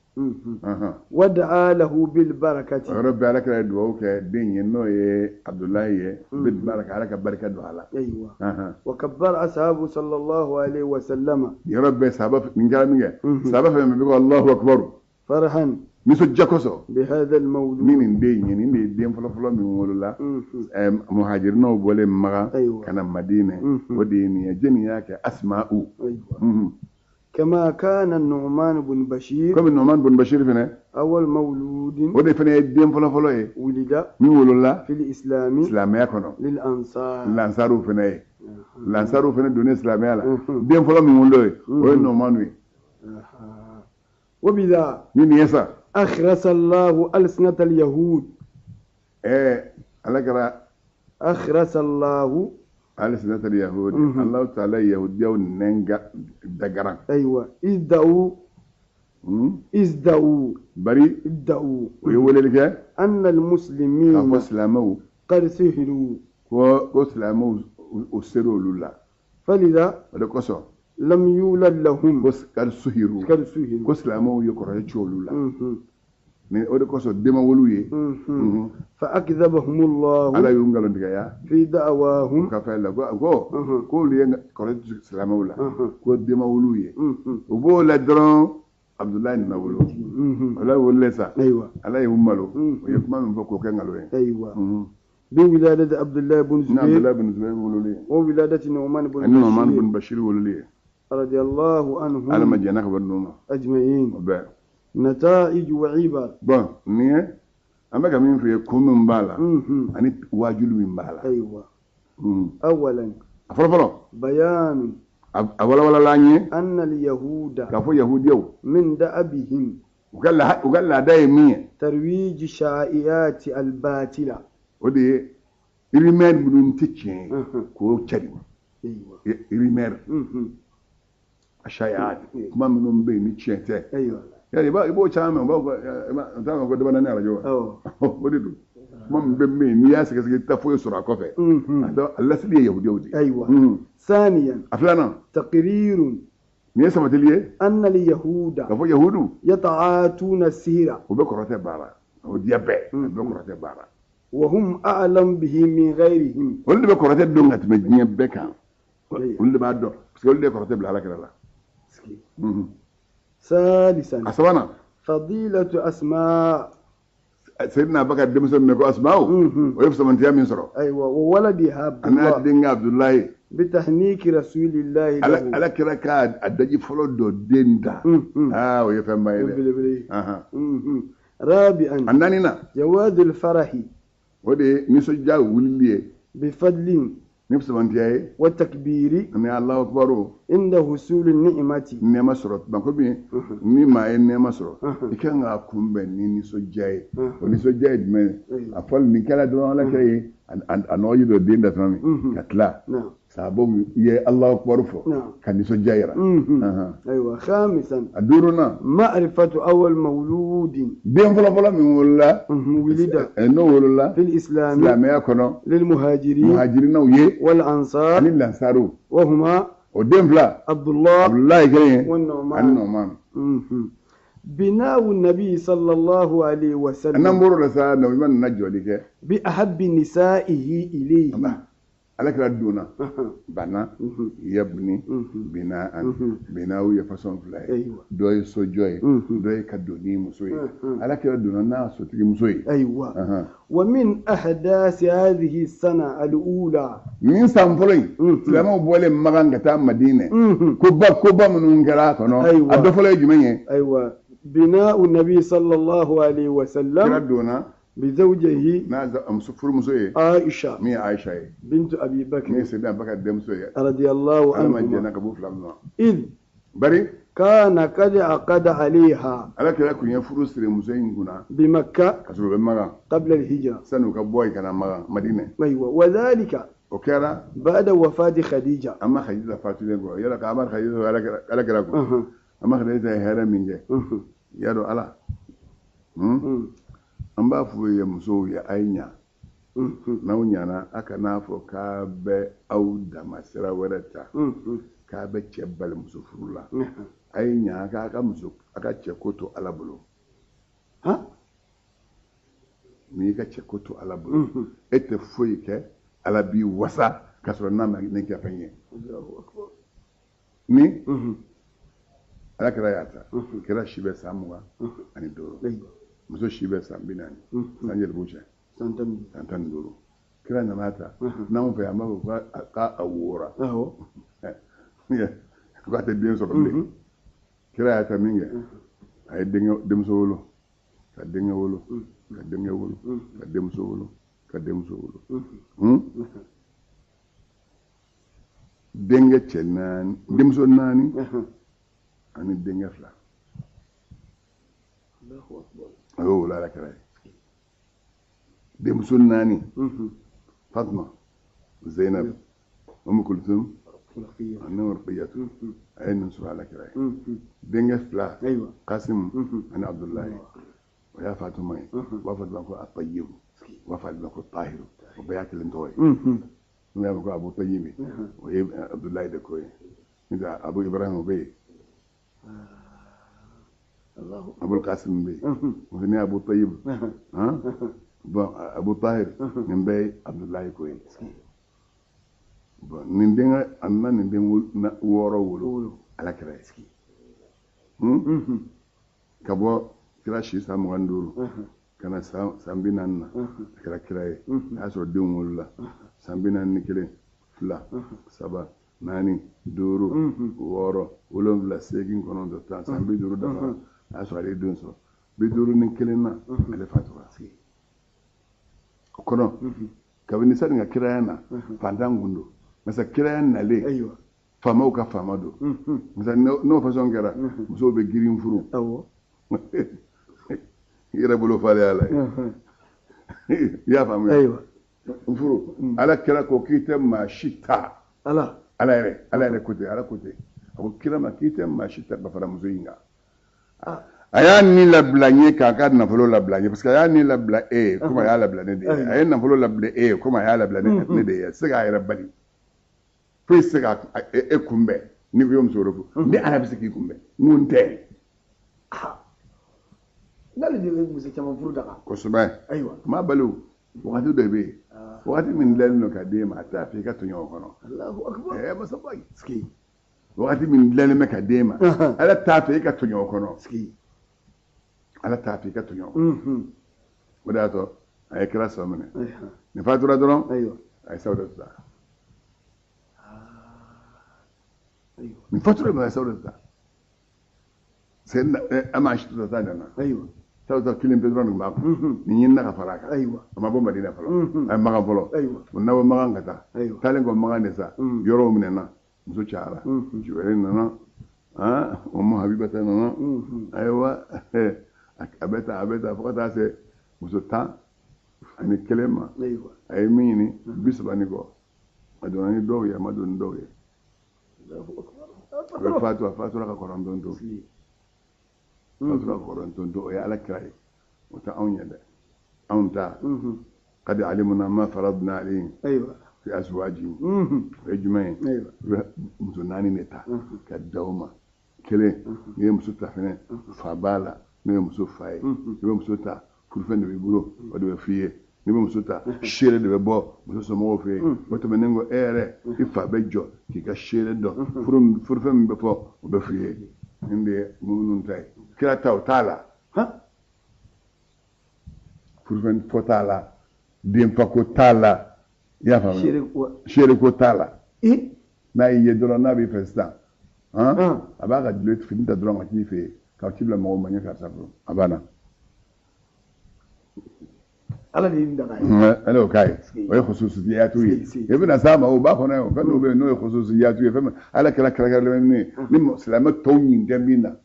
Wada'a lahu bil barakati. O yɔrɔ bɛɛ ala kira ye dugawu kɛ den ye, n'o ye Abudulayi ye, bil baraka, ala ka barika don a la. Ayiwa. Wa kabbara ashabu sallallahu alayhi wa sallama. Yɔrɔ bɛɛ sahaba nin kɛra min kɛ, sahaba fɛn fɛn bɛ ko Allahu akbar. Farhan. Nisɔndiya kosɔn. Bi hadha al mawlud. Ni nin den ye, nin de ye den fɔlɔ fɔlɔ min wolola. Muhajirinaw bɔlen Makan ka na Madinɛ, o de ye nin ye. Jɛnni y'a kɛ? Asma'u. Ayiwa. Kama kana Nu'man ibn Bashir. Komi Nu'man ibn Bashir fɛnɛ. Awwal mawludin. O de fɛnɛ ye den fɔlɔ fɔlɔ ye. Wulida. Min wolola. Fil islami. Silamɛya kɔnɔ. Lil ansar. Lansaruw fɛnɛ ye. Lansaruw fɛnɛ donnen silamɛya la. Den fɔlɔ min wolola ye, o ye Nu'man ye. وبذا Ni nin ye sa. أخرس الله ألسنة اليهود. Ala kɛra. أخرس الله ألسنة اليهود. الله تعالى yahudiyaw nɛn dagaran. أيوة. إذ إذ Bari. إدعوا. O ye weleli kɛ. أن المسلمين. K'a fɔ silamɛw. قد سهلوا. Ko silamɛw o sera olu la. فلذا. O de kosɔn. لم يولد لهم. Ko kad suhiru. قد سهلوا. Ko silamɛw ye kɔrɔtɛ ci olu la. Ni o de kosɔn den ma wolo ye. فأكذبهم الله. Ala y'u nkalontigɛya. في دعواهم. Ka fɛn la ko k'olu ye kɔrɔtɛ ci silamɛw la. Ko den ma wolo ye. U b'o la dɔrɔn Abudulayi nana wolo. Ala wololen sa. Ayiwa. Ala y'u malo. U ye kuma min fɔ k'o kɛ nkalon ye. Ayiwa. بولادة عبد الله بن زبير. عبد الله بن زبير wololen. وولادة نعمان بن بشير. نعمان بن بشير wololen. رضي الله عنهم. Ala ma jɛnna ka bɔ ninnu ma. أجمعين. O bɛɛ. نتائج وعبر. Bon, nin ye an bɛ ka min f'i ye, kun min b'a la ani waajuli min b'a la. أيوة. أولا. A fɔlɔ fɔlɔ. بيان. A walawalala an ye. أن اليهود. K'a fɔ yahudiyaw. من دأبهم. U ka laada ye min ye. ترويج شائعات الباطلة. O de ye rumeur minnu tɛ tiɲɛ ye k'o cari. Rumeur. Shaiat kuma minnu bɛ yen ni tiɲɛ tɛ. Yali i b'o caman mɛn, u b'a fɔ n t'a fɔ ko dɔ bɛ na ni arajo wa. O de don. Kuma min bɛ yen n'i y'a sɛgɛsɛgɛ i tɛ foyi sɔrɔ a kɔfɛ. A lasili ye yahudiyaw de ye. Ayiwa. ثانيا. A filanan. تقرير. Nin ye sabatili ye. أن اليهود. K'a fɔ yahudu. يتعاطون السحر. U bɛ kɔrɔtɛ baara. O diya bɛɛ. U bɛ kɔrɔtɛ baara. وهم أعلم به من غيرهم. Olu de bɛ kɔrɔtɛ dɔn ka tɛmɛ diɲɛ bɛɛ kan. Olu de b'a dɔn parce que olu de ye kɔrɔtɛ bila ala kɛrɛ la. ثالثا. A sabanan. فضيلة أسماء. Seydina Abubakar denmuso min ko Asma'u. O ye fisamantiya min sɔrɔ. أيوة وولدها عبد الله. A n'a denkɛ Abudulayi. بتهنيك رسول الله له. Ala kira ka a daji fɔlɔ dɔ den da. Aa o ye fɛnba ye dɛ. رابعا. A naaninan. جواز الفرح. O de ye nisɔndiya wulili ye. بفضل. Ni fisamantiya ye. Wa takbiri. Ani Alahu akibaru. Inda husuli ni'mati. Nɛɛma sɔrɔ tuma komi ni maa ye nɛɛma sɔrɔ, i kan k'a kunbɛn ni nisɔndiya ye. O nisɔndiya ye jumɛn ye? A fɔli nin kɛra dɔrɔn, Ala kira ye a nɔgɔji don den da tuma min ka tila, sahabaw ye Alahu akibaru fɔ ka nisɔndiya yira. Ayiwa, khamisan. A duurunan. Ma'rifatu awwal mawludin. Den fɔlɔfɔlɔ min wolola. Wulida. N'o wolola. Fil islami. Silamɛya kɔnɔ. Lil muhajirin. Muhajirinaw ye. Wal ansar. Ani lansaru. Wa huma. O den fila. Abdullah. Abdulayi kelen ye. Wa Nu'man. Ani Nu'man. Binawu nabi sallallahu alaihi wa sallam. N'an bɔr'o la sa, Nabi ɲuman nana jɔli kɛ. Bi ahabbi nisaihi ilayhi. Ala kira donna bana yabni bina'an, binawu ye façon fila ye, dɔ ye sojɔ ye, dɔ ye ka don ni muso ye. Ala kira donna n'a sotigi muso ye. Ayiwa, wa min ahdasi hadhihi sana al-ula. Nin san fɔlɔ in, silamɛw bɔlen Makan ka taa Madinɛ, koba minnu kɛra a kɔnɔ, a dɔ fɔlɔ ye jumɛn ye? Ayiwa, bina'u nabi sallallahu alaihi wa sallam. Kira donna بزوجه n'a furumuso ye. Aisha. Min ye Aisha ye. بنت أبي بكر. Min ye Seydina Abubakar denmuso ye. رضي الله Ala ma عنهما. jɛnna ka b'u fila ma. إذ Bari. كان قد عقد عليها. Ala kira kun ye furu siri muso in kunna. بمكة. Ka sɔrɔ u bɛ Makan. قبل الهجرة. Sani u ka bɔ yen ka na Makan, Madinɛ. أيوة، وذلك. O kɛra. بعد وفاة خديجة. An ma Khadija fatulen kɔ, yala k'an ma Khadija ala kira kun. An ma Khadija ye hɛrɛ min kɛ. I y'a dɔn Ala. An b'a fɔ ye musow ye, a ye ɲa. N'aw ɲana, a kana fɔ k'a bɛ aw dama sira wɛrɛ ta, k'a bɛ cɛ bali muso furu la. A ye ɲa, a ka muso, a ka cɛ ko to Ala bolo. N'i y'i ka cɛ ko to Ala bolo, e tɛ foyi kɛ, Ala b'i wasa k'a sɔrɔ n'a ma ne kɛ fɛn ye. Ni Ala kira y'a ta, kira si bɛ san 25. Muso si bɛ san 40. San joli b'u cɛ? San San 15. Kira nana ta, n'anw fɛ yan, an b'a fɔ k'a wora. K'a tɛ den sɔrɔ bilen. Kira y'a ta min kɛ, a ye denmuso wolo, ka denkɛ wolo, ka denkɛ wolo, ka denmuso wolo, ka denmuso wolo. Denkɛ cɛ naani, denmuso naani, ani denkɛ fila. A y'o wolo Ala kira ye. Denmuso naani, Fatuma, Zainab, Umu Kulthum, ani Ruqayyatu, a ye nin sɔrɔ Ala kira ye. Denkɛ fila, Kasim ani Abdullahi, o y'a Fatuma ye. U b'a fɔ dɔ ma ko Atayibu, u b'a fɔ dɔ ma ko Tahiru, o bɛɛ y'a kelen tɔgɔ ye. N'u y'a fɔ ko Abu Tayibi, o ye Abdullahi de ko ye. N'o tɛ Abu Ibrahim o bɛ yen. Abul Qasim bɛ yen, o fana ye Abu Tayyib, bon Abu Tahir, nin bɛɛ ye Abdullahi ko ye. Bon nin denkɛ, a nana nin den wɔɔrɔ wolo Ala kira ye. Ka bɔ kira si san 25 ka na san 40 na, a kɛra kira ye. A y'a sɔrɔ denw wolola san 41, 2, 3, 4, 5, 6, 7, 8, 9, 10, san 50 dafara. A y'a sɔrɔ ale ye den sɔrɔ 51 na, ale fatura. O kɔnɔ, kabini sani ka kiraya na, fantan kun don. Masa kiraya nalen, faamaw ka faama don. Masa n'o façon kɛra, musow bɛ girin furu. I yɛrɛ bolo falen la ye. I y'a faamuya? N furu. Ala kira ko k'i tɛ maa si ta. Ala. Ala yɛrɛ, Ala yɛrɛ ko ten, Ala ko ten. A ko kira ma k'i tɛ maa si ta ka fara muso in kan. A y'a ni labila n ye k'a ka nafolo labila n ye, parce que a y'a ni labila e ye komi a y'a labila ne de ye. A ye nafolo labila e ye komi a y'a labila ne de ye. A tɛ se k'a yɛrɛ bali. Foyi tɛ se ka e kunbɛn n'i ko i ye muso wɛrɛ furu. Ne Ala bɛ se k'i kunbɛn. N ko n tɛ. N'ale de bɛ muso caman furu daga. Kosɛbɛ. Ayiwa. A ma bali o. Wagati dɔ bɛ yen. Wagati min dilannen don ka d'e ma, a t'a fɛ i ka tɔɲɔ o kɔnɔ. Alahu akibaru. Masaba. Wagati min dilannen bɛ ka d'e ma, Ala t'a fɛ i ka tɔɲɔ o kɔnɔ. Ala t'a fɛ i ka tɔɲɔ o kɔnɔ. O de y'a to a ye kira sɔ minɛ. Nin fatura dɔrɔn, a ye Sawudatu ta. Nin fatura dɔrɔn, a ye Sawudatu ta. Seyidina Ama Aïcha ta nana. Ta kelen pe dɔrɔn de b'a kun. Nin ɲinina ka fara a kan. Ayiwa. A ma bɔ Madina fɔlɔ. Mhm. A ye Makan fɔlɔ. Ayiwa. O na bɔ Makan ka taa. Ayiwa. Taalen kɔ Makan de sa. Mm. Yɔrɔw minɛna. Muso cayara. Mhm. Jubɛri nana. Han, Umu Habibata nana. Mhm. Ayiwa, a bɛ taa, a bɛ taa fo ka taa se muso 11 ma. Ayiwa. A ye min ɲini 30 ni kɔ. A donna ni dɔw ye, a ma don ni dɔw ye. Allahu A bɛ akbar. fatu, a fatura ka 90 to. Si. Fatura ka 90 to, o ye Ala kira ye. O tɛ anw ye dɛ. Anw ta. Mhm. Qad alimna ma faradna alayhim Ayiwa. fi azwajihim. Mhm. O ye jumɛn ye? Ayiwa. I bɛ muso naani de ta Mhm. ka da o ma. Kelen, n'i ye muso ta fɛnɛ, fa b'a la, n'o ye muso fa ye. Mhm. I bɛ muso ta, furufɛn de b'i bolo, o de bɛ f'i ye. N'i bɛ muso ta, seere de bɛ bɔ muso somɔgɔw fɛ yen. O tɛmɛnen kɔ, e yɛrɛ, i fa bɛ jɔ k'i ka seere dɔn. Furufɛn min bɛ fɔ, o bɛ f'i ye. Nin de ye minnu ta ye. Kira ta, o t'a la. Ha? Furufɛn fɔ t'a la, denfako t'a la. I y'a faamuya? Seere ko. Seereko t'a la. I? N'a y'i ye dɔrɔn, n'a b'i fɛ sisan, han, Mm. a b'a ka dulo fini ta dɔrɔn ka t'i fɛ yen, ka ci bila mɔgɔw ma, n ye karisa furu, a banna. Ala de ye nin daga ye. Ala y'o k'a ye, o ye khususiyatu ye. Si, si. I bɛna s'a ma, o b'a kɔnɔ ye, o fɛn dɔw bɛ yen n'o ye khususiyatu ye, fɛn min Ala kɛra kɛrɛnkɛrɛnnen min ye ni silamɛ tɔw ɲin tɛ min na.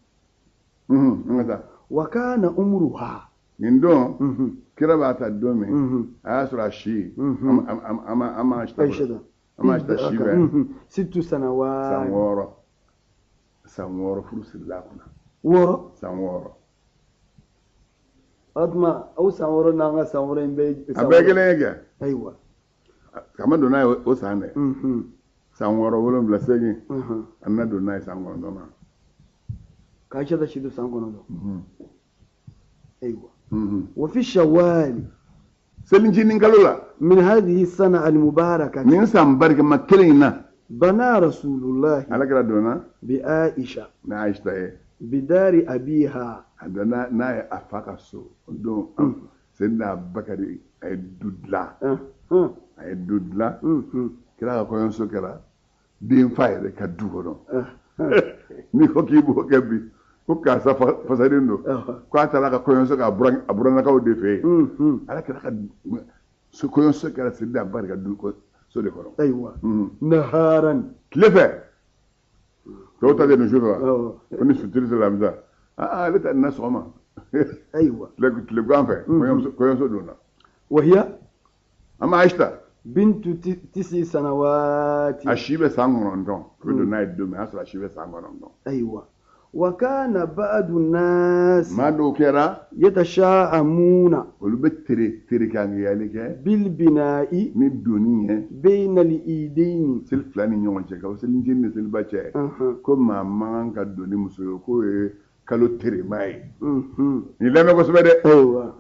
An ka taa. Wa kana umruha. Nin don, Mhm. kira b'a ta don min, Mhm. a y'a sɔrɔ a si, Mhm. an ma Aisha da. an ma si bɛɛ. Mhm. Sittu San sanawat. 6, san 6 furu sirila a kunna. 6. San 6. O tuma aw san 6 n'an ka san 6 in bɛɛ. A bɛɛ kelen ye kɛ. Ayiwa. A ma don n'a ye o san dɛ. Mhm. San 6, 7, 8. Mhm. A nana don n'a ye san 9 na. Ka Aisha da si don san 9. Ayiwa. Mhm. Wa fi shawwal Selincinin kalo la. min hadhihi sana al-mubarakah. Nin san barikama kelen in na. Bana Rasulullah Ala kɛra donna bi Aisha n'a Aisha ye. bidari abiha. A donna n'a ye a fa ka so. O don Seydina Bakari a ye du dilan. Mhm. A ye du dilan. Mhm. Kira ka kɔɲɔso kɛra den fa yɛrɛ ka du kɔnɔ. Mhm. N'i ko k'i b'o kɛ bi, ko karisa fasalen don. Mhm. K'a taara ka kɔɲɔso kɛ a burannakaw de fɛ yen. Mhm. Ala kɛra ka so kɔɲɔso kɛra Seydina Bakari ka du so de kɔnɔ. Ayiwa. Mhm. Naharan. Tile fɛ, tɔw ta tɛ nin su fɛ wa? Awɔ. Ko ni sutiri sera lamisa. Aa, ale ta nin na sɔgɔma. Ayiwa. Tilegan fɛ, kɔɲɔso donna. Wa hiya An ma Ayisa. bintu tisi sanawati. A si bɛ san 9. O bɛ don n'a ye don min, o y'a sɔrɔ a si bɛ san 9. Ayiwa. Wa kana ba'du nas Maa dɔw kɛra, yatasha'amuna olu bɛ tere terekangeyali kɛ bil bina'i ni doni ye bayna al-idayn. seli fila ni ɲɔgɔn cɛ, ka fɔ selincinin ni seliba cɛ. Mhm. Ko maa man kan ka don ni muso ye k'o ye kalo terema ye. Mhm. Nin lamɛn kosɛbɛ dɛ. Ayiwa.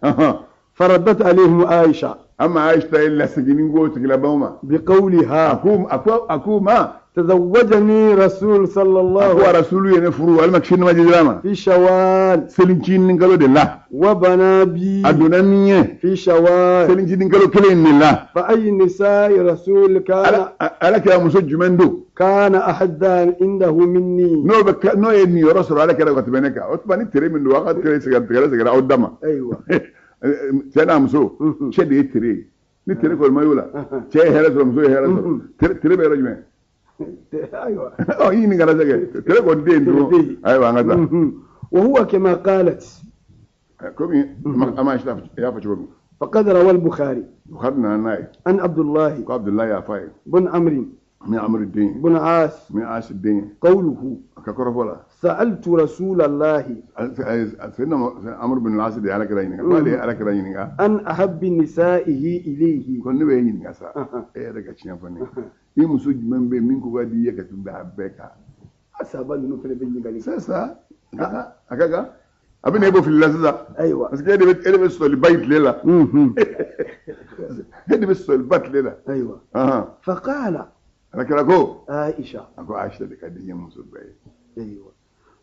Ɔhɔn. Faradat alayhim Aisha An ma Ayisa ye laseginni k'o tigilabanw ma. biqawliha A k'u ma. tazawwajani rasul A sallallahu ko Rasulu ye ne furu walima kisi ni ma jira ma. fi shawwal Selincinin kalo de la. wa bana bi A donna min ye fi shawwal selincinin kalo kelen in de la. fa ay nisa'i rasul kana Ala kɛra muso jumɛn don kana ahadda indahu minni. N'o bɛ n'o ye niyɔrɔ sɔrɔ Ala kɛra ka tɛmɛ ne kan. O tuma ni tere min don, aw ka tere sɛgɛrɛ aw da ma. Ayiwa. Cɛ n'a muso, Mhm. cɛ de ye tere ye. Ni tere kɔni ma y'o la, cɛ ye hɛrɛ sɔrɔ, muso ye hɛrɛ sɔrɔ. Tere bɛ yɔrɔ jumɛn? Ayiwa. Ɔ, i ɲininkara sɛ kɛ. Tere kɔni tɛ yen Tere tɛ tugun. yen. Ayiwa, an ka taa. Mhm. Wa huwa kama qalat. Komi an ma y'a fɔ cogo min. Faqad rawa al-Bukhari Bukhari nana n'a ye. an Abdullah Ko Abdullahi y'a fɔ a ye. bun Amr Min Amri den ye. bun As Min Asi den ye. qawluhu A ka kɔrɔfɔ la. sa'altu Rasul Allah Seyidina Amru bin Asi de ye Ala kira ɲininka. Ko ale ye Ala kira ɲininka. an ahabbi nisa'ihi ilayhi. Ko ne bɛ e ɲininka sa. Ahan. E yɛrɛ ka tiɲɛ fɔ ne ye. I muso jumɛn bɛ yen min ko ka di i ye ka tɛmɛ a bɛɛ kan? A sahaba ninnu fana bɛ ɲininkali kɛ. C'est ça. A ka kan. A ka kan. A bɛ na e bɔ fili la sisan. Ayiwa. Parce que e de bɛ sɔsɔliba ye tile la. Mhm. E de bɛ sɔsɔliba tile la. Ayiwa. Ahan. Faqala Ala kira ko. Aisha. A ko Ayisa de ka di n ye muso bɛɛ ye. Ayiwa.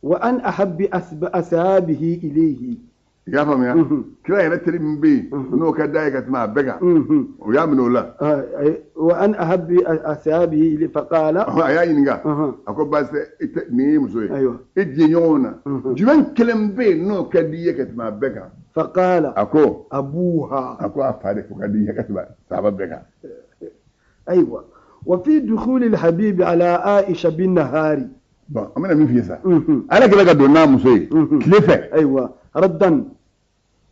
Wa an ahabbi ashabihi ilayhi. I y'a faamuya? Kira yɛrɛ teri min bɛ yen, n'o ka d'a ye ka tɛmɛ a bɛɛ kan, o y'a minɛ o la. وعن أحب أصحابه إليه فقال. A y'a ɲininka. A ko baasi tɛ, i tɛ nin ye muso ye. I jɛɲɔgɔnw na, jumɛn kelen bɛ yen n'o ka di i ye ka tɛmɛ a bɛɛ kan? فقال. A ko. أبوها. A ko a fa de ko ka di i ye ka tɛmɛ sahaba bɛɛ kan. أيوة، وفي دخول الحبيب على عائشة بالنهار. Bon, an bɛna min f'i ye sa, ala kɛra ka don n'a muso ye tile fɛ. أيوة، ردا.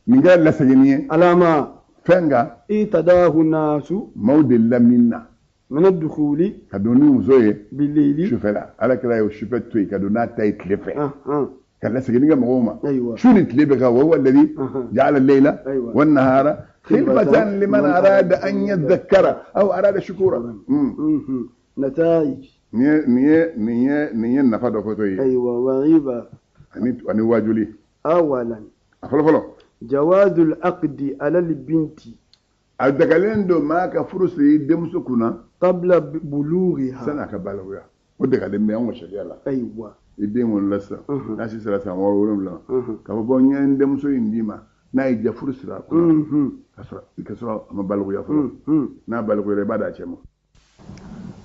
Nin kɛra laseginni ye. على ما fɛn kan اعتداه الناس maaw delila min na من الدخول ka don ni muso ye بالليل. Sufɛ la, ala kɛra ye sufɛ to yen ka don n'a ta ye tile fɛ ka laseginni kɛ mɔgɔw ma. Su ni tile bɛ kan, wa huwa alladhi ja'ala al-layla wan-nahara khilfatan liman arada an yadhakkara aw arada shukura. نتائج. Nin ye nafa dɔ fɔtɔ ye. أيوة، وغيبة. Ani wajuli. أولا. A fɔlɔ fɔlɔ. جواز العقد على البنت A dagalen don maa ka furu siri i denmuso kunna قبل بلوغها. San'a ka balikuya, o dagalen bɛ an ka sariya la. I den wolola sisan, n'a si sera san 6 7 ma, k'a fɔ bɔn, n ye n denmuso in d'i ma, n'a y'i diya, furu siri a kunna ka sɔrɔ a ma balikuya fɔlɔ. N'a balikuyara, i b'a d'a cɛ ma.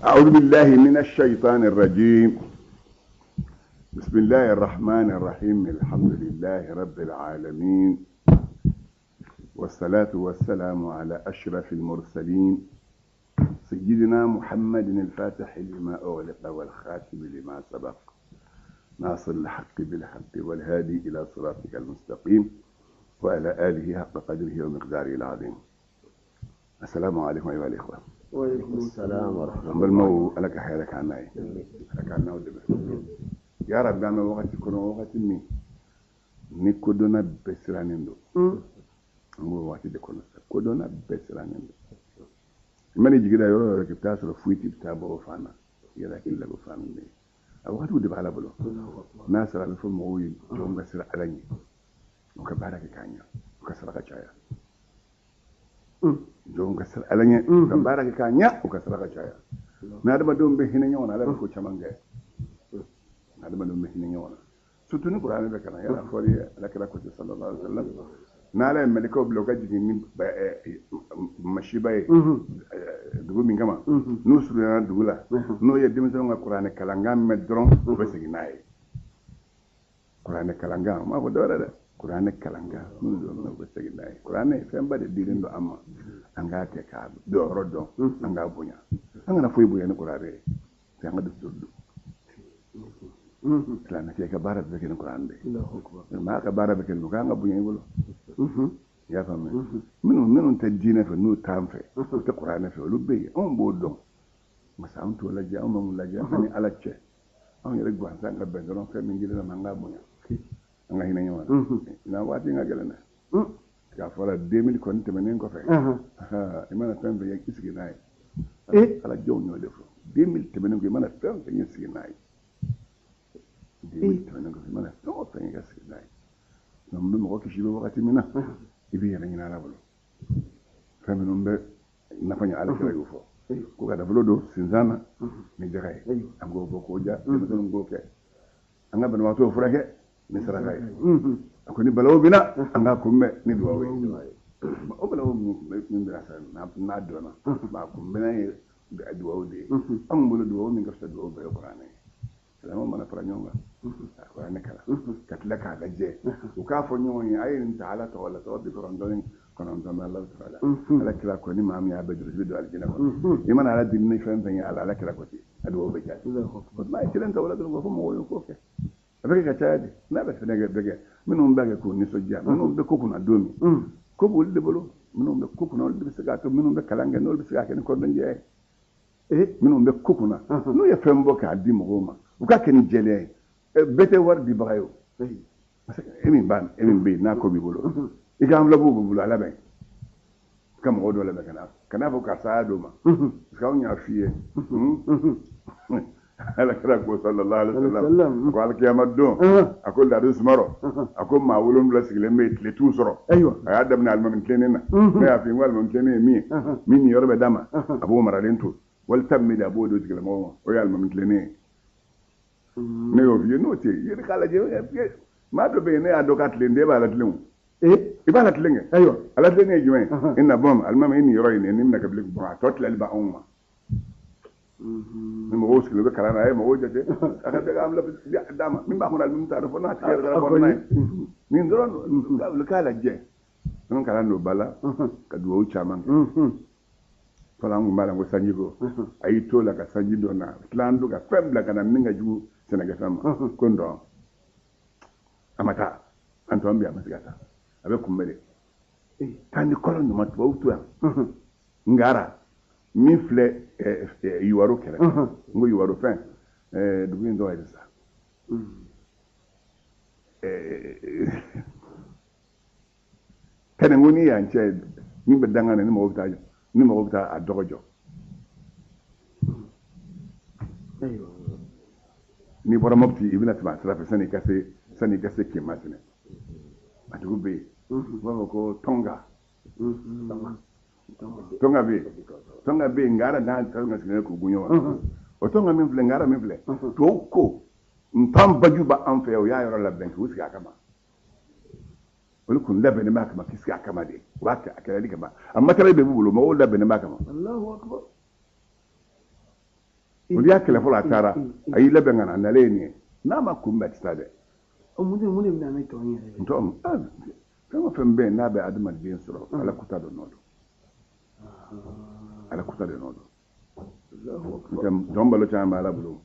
أعوذ بالله من الشيطان الرجيم، بسم الله الرحمن الرحيم، الحمد لله رب العالمين، والصلاة والسلام على أشرف المرسلين، سيدنا محمد الفاتح لما أغلق والخاتم لما سبق، ناصر الحق بالحق والهادي إلى صراطك المستقيم، وعلى آله حق قدره ومقداره العظيم. السلام عليكم أيها الإخوة. وعليكم السلام ورحمة An balimaw, Ala ka hɛrɛ k'an n'a ye, Ala k'an n'aw dɛmɛ ya Rabbi. An bɛ wagati kɔnɔ, wagati min ni kodɔnna bɛɛ sirannen don. An b'o wagati de kɔnɔ sisan, kodɔnna bɛɛ sirannen don. I mana jigi da yɔrɔ o yɔrɔ, k'i bɛ taa sɔrɔ fuite bɛ taa bɔ o fan na, i yɛrɛ hakili la ko fan min bɛ yen, a wagatiw de b'Ala bolo. N'a sɔrɔ a bɛ fɔ mɔgɔw ye, jɔnw ka siran Ala ɲɛ, u ka baara kɛ k'a ɲɛ, u ka saraka caya. Jɔnw ka siran Ala ɲɛ, u ka baara kɛ k'a ɲɛ, u ka saraka caya. N'adamadenw bɛ hinɛ ɲɔgɔn na, Ala bɛ ko caman kɛ. N'adamadenw bɛ hinɛ ɲɔgɔn na, surtout ni kuranɛ bɛ kalan, yala fɔli ye, Ala kira ko ten, sallallahu alaihi wa sallam, n'Ala ye mɛlɛkɛw bila u ka jigin ni masiba ye dugu min kama, n'u surunyana dugu la, n'o ye denmisɛnninw ka kuranɛ kalankan mɛn dɔrɔn, u bɛ segin n'a ye. Kuranɛ kalankan, u m'a fɔ dɔwɛrɛ dɛ, kuranɛ kalankan, n'u y'o mɛn, u bɛ segin n'a ye. Kuranɛ fɛnba de dilen don an ma, an k'a kɛ k'a jɔyɔrɔ dɔn, an k'a bonya, an kana foyi bonya ni kuranɛ ye, an ka dusu don. Silamɛkɛ ka baara bɛɛ kɛ ni kuranɛ de ye, maa ka baara bɛɛ kɛ ni k'an ka bonya i bolo. I y'a faamuya? Minnu tɛ diinɛ fɛ, n'u t'an fɛ, u tɛ kuranɛ fɛ, olu bɛ yen, anw b'o dɔn. Masa anw t'o lajɛ, anw bɛ mun lajɛ? An ni Ala cɛ, anw yɛrɛ gansan ka bɛn dɔrɔn. Fɛn min dilen ma, an k'a bonya, an ka hinɛ ɲɔgɔn na. Na waati in ka gɛlɛn dɛ. K'a fɔra 2000 kɔni tɛmɛnen kɔfɛ, i mana fɛn fɛn ye, i sigi n'a ye. Ala jɔnw y'o de fɔ. 2000 tɛmɛnen kɔfɛ, i mana fɛn fɛn ye, sigi n'a ye. 2000 tɛmɛnen kɔfɛ, i mana fɛn o fɛn ye, ka sigi n'a ye. Donc n bɛ mɔgɔ kisi, i bɛ wagati min na, i b'i yɛrɛ ɲini Ala bolo. Fɛn minnu bɛ nafa ɲɛ, Ala kira y'o fɔ ko ka nafolo don sinzan na ni jaga ye, an k'o bɔ k'o ja, denmisɛnninw k'o kɛ, an ka banabaatɔw furakɛ ni saraka ye. A ko ni balawu bɛ na, an k'a kunbɛn ni duwawu ye. O balawu min bɛna sa, n'a dɔnna, a kunbɛnna ye duwawu de ye. Anw bolo, duwawu min ka fisa duwawu bɛɛ ye kuranɛ ye. Silamɛw mana fara ɲɔgɔn kan ka kuranɛ kalan, ka tila k'a lajɛ, u k'a fɔ ɲɔgɔn ye: a ye nin ta Ala tɔgɔ la, tɔgɔ 99 bɛ Ala tɔgɔ la. Ala kira ko ni maa min y'a bɛɛ durusi, i bɛ don alijinɛ kɔnɔ. I mana Ala deli ni fɛn fɛn ye, Ala kira ko ten, a duwawu bɛ jaabi. O tuma a ye kelen ta o la dɔrɔn, k'o fɔ mɔgɔw ye k'o kɛ, a bɛ kɛ ka caya de. N'a bɛ fɛnɛ kɛ, bɛ kɛ minnu b'a kɛ k'u nisɔndiya, minnu bɛ ko kunna don min, ko b'olu de bolo, minnu bɛ ko kunna, olu de bɛ se k'a to, minnu bɛ kalan kɛ, n'olu bɛ se k'a kɛ ni kɔnɔnajɛya ye. Minnu bɛ ko kunna, n'u ye fɛn bɔ k'a di mɔgɔw ma, u k'a kɛ ni jɛlenya ye. Bɛɛ tɛ wari dibaga ye o, parce que e min b'a, e min bɛ yen n'a ko b'i bolo, i ka enveloppe b'u bolo, a labɛn, i ka mɔgɔ dɔ labɛn ka n'a fɔ karisa y'a d'o ma, parce que anw y'a f'i ye. Ala kira ko, sallallahu alaihi wasallam, ko alikiyama don, a ko ladu sumaro, a ko maa 7 sigilen bɛ yen, tile t'u sɔrɔ. A y'a daminɛ alimami tilennen na. Ne y'a f'i ye n ko alimami tilennen ye min ye, min niyɔrɔ bɛ d'a ma, a b'o maralen to, wali tan min de, a b'o di o tigilamɔgɔ ma, o ye alimami tilennen ye. Ne y'o f'i ye, n'o tɛ yen, i yɛrɛ k'a lajɛ. Maa dɔ bɛ yen, ne y'a dɔn k'a tilen, den b'a la tilen o. I b'a latilen kɛ. Ayiwa. A latilen ye jumɛn ye? I na bɔn alimami, i nin yɔrɔ in nin minɛ ka bilen bɔn, a tɔ tilali b'anw ma. Ni mɔgɔw sigilen bɛ kalan na, a ye mɔgɔw jate, a ka bɛɛ ka enveloppe d'a ma, min b'a kɔnɔ alimami t'a dɔn fo n'a tigi yɛrɛ taara kɔnɔ n'a ye. Nin dɔrɔn olu k'a lajɛ. An kalan don ba la ka dugawu caman kɛ. Fɔlɔ an tun b'a la ko sanji ko a y'i to la ka sanji dɔ na tila an don ka fɛn bila ka na min ka jugu sɛnɛkɛfɛn ma ko n dɔn a ma taa, an tɔ bɛ a ma se ka taa, a bɛ kunbɛn de taa ni kɔlɔn ɲuman tubabu to yan. Ngara min filɛ Yuwaro kɛrɛfɛ, n ko Yuwaro fɛn dugu in tɔgɔ ye sisan Tɛnɛnko ni yan cɛ min bɛ dangan na, ni mɔgɔw bɛ taa, ni mɔgɔw bɛ taa a dɔgɔ jɔ. N'i bɔra Mopti, i bɛna tɛmɛ a sira fɛ sanni i ka se Kemasina, a dugu bɛ yen, u b'a fɔ ko Tɔnga. Tɔnga bɛ yen, Tɔnga bɛ yen. Ngara n'a Tɔnga sigilen k'u gun ɲɔgɔn na. O Tɔnga min filɛ, Ngara min filɛ, tubabu ko npan baju b'an fɛ yan, o y'a yɔrɔ labɛn k'u sigi a kama. Olu kun labɛnnen b'a kama k'i sigi a kama de, u b'a kɛ a kɛlɛli kama, a matériel bɛɛ b'u bolo, mɔgɔw labɛnnen b'a kama. Olu y'a kɛlɛ fɔlɔ, a taara, a y'i labɛn ka na, a nalen ye nin ye, n'a ma kunbɛn a tɛ taa dɛ. Mun de bɛ na ni tɔn yɛrɛ ye? Ntɔn, fɛn o fɛn bɛ yen n'a bɛ adamaden sɔrɔ, Ala kuta dɔ nɔ don, Ala kuta de nɔ don. Ntɔn balo caman bɛ Ala bolo.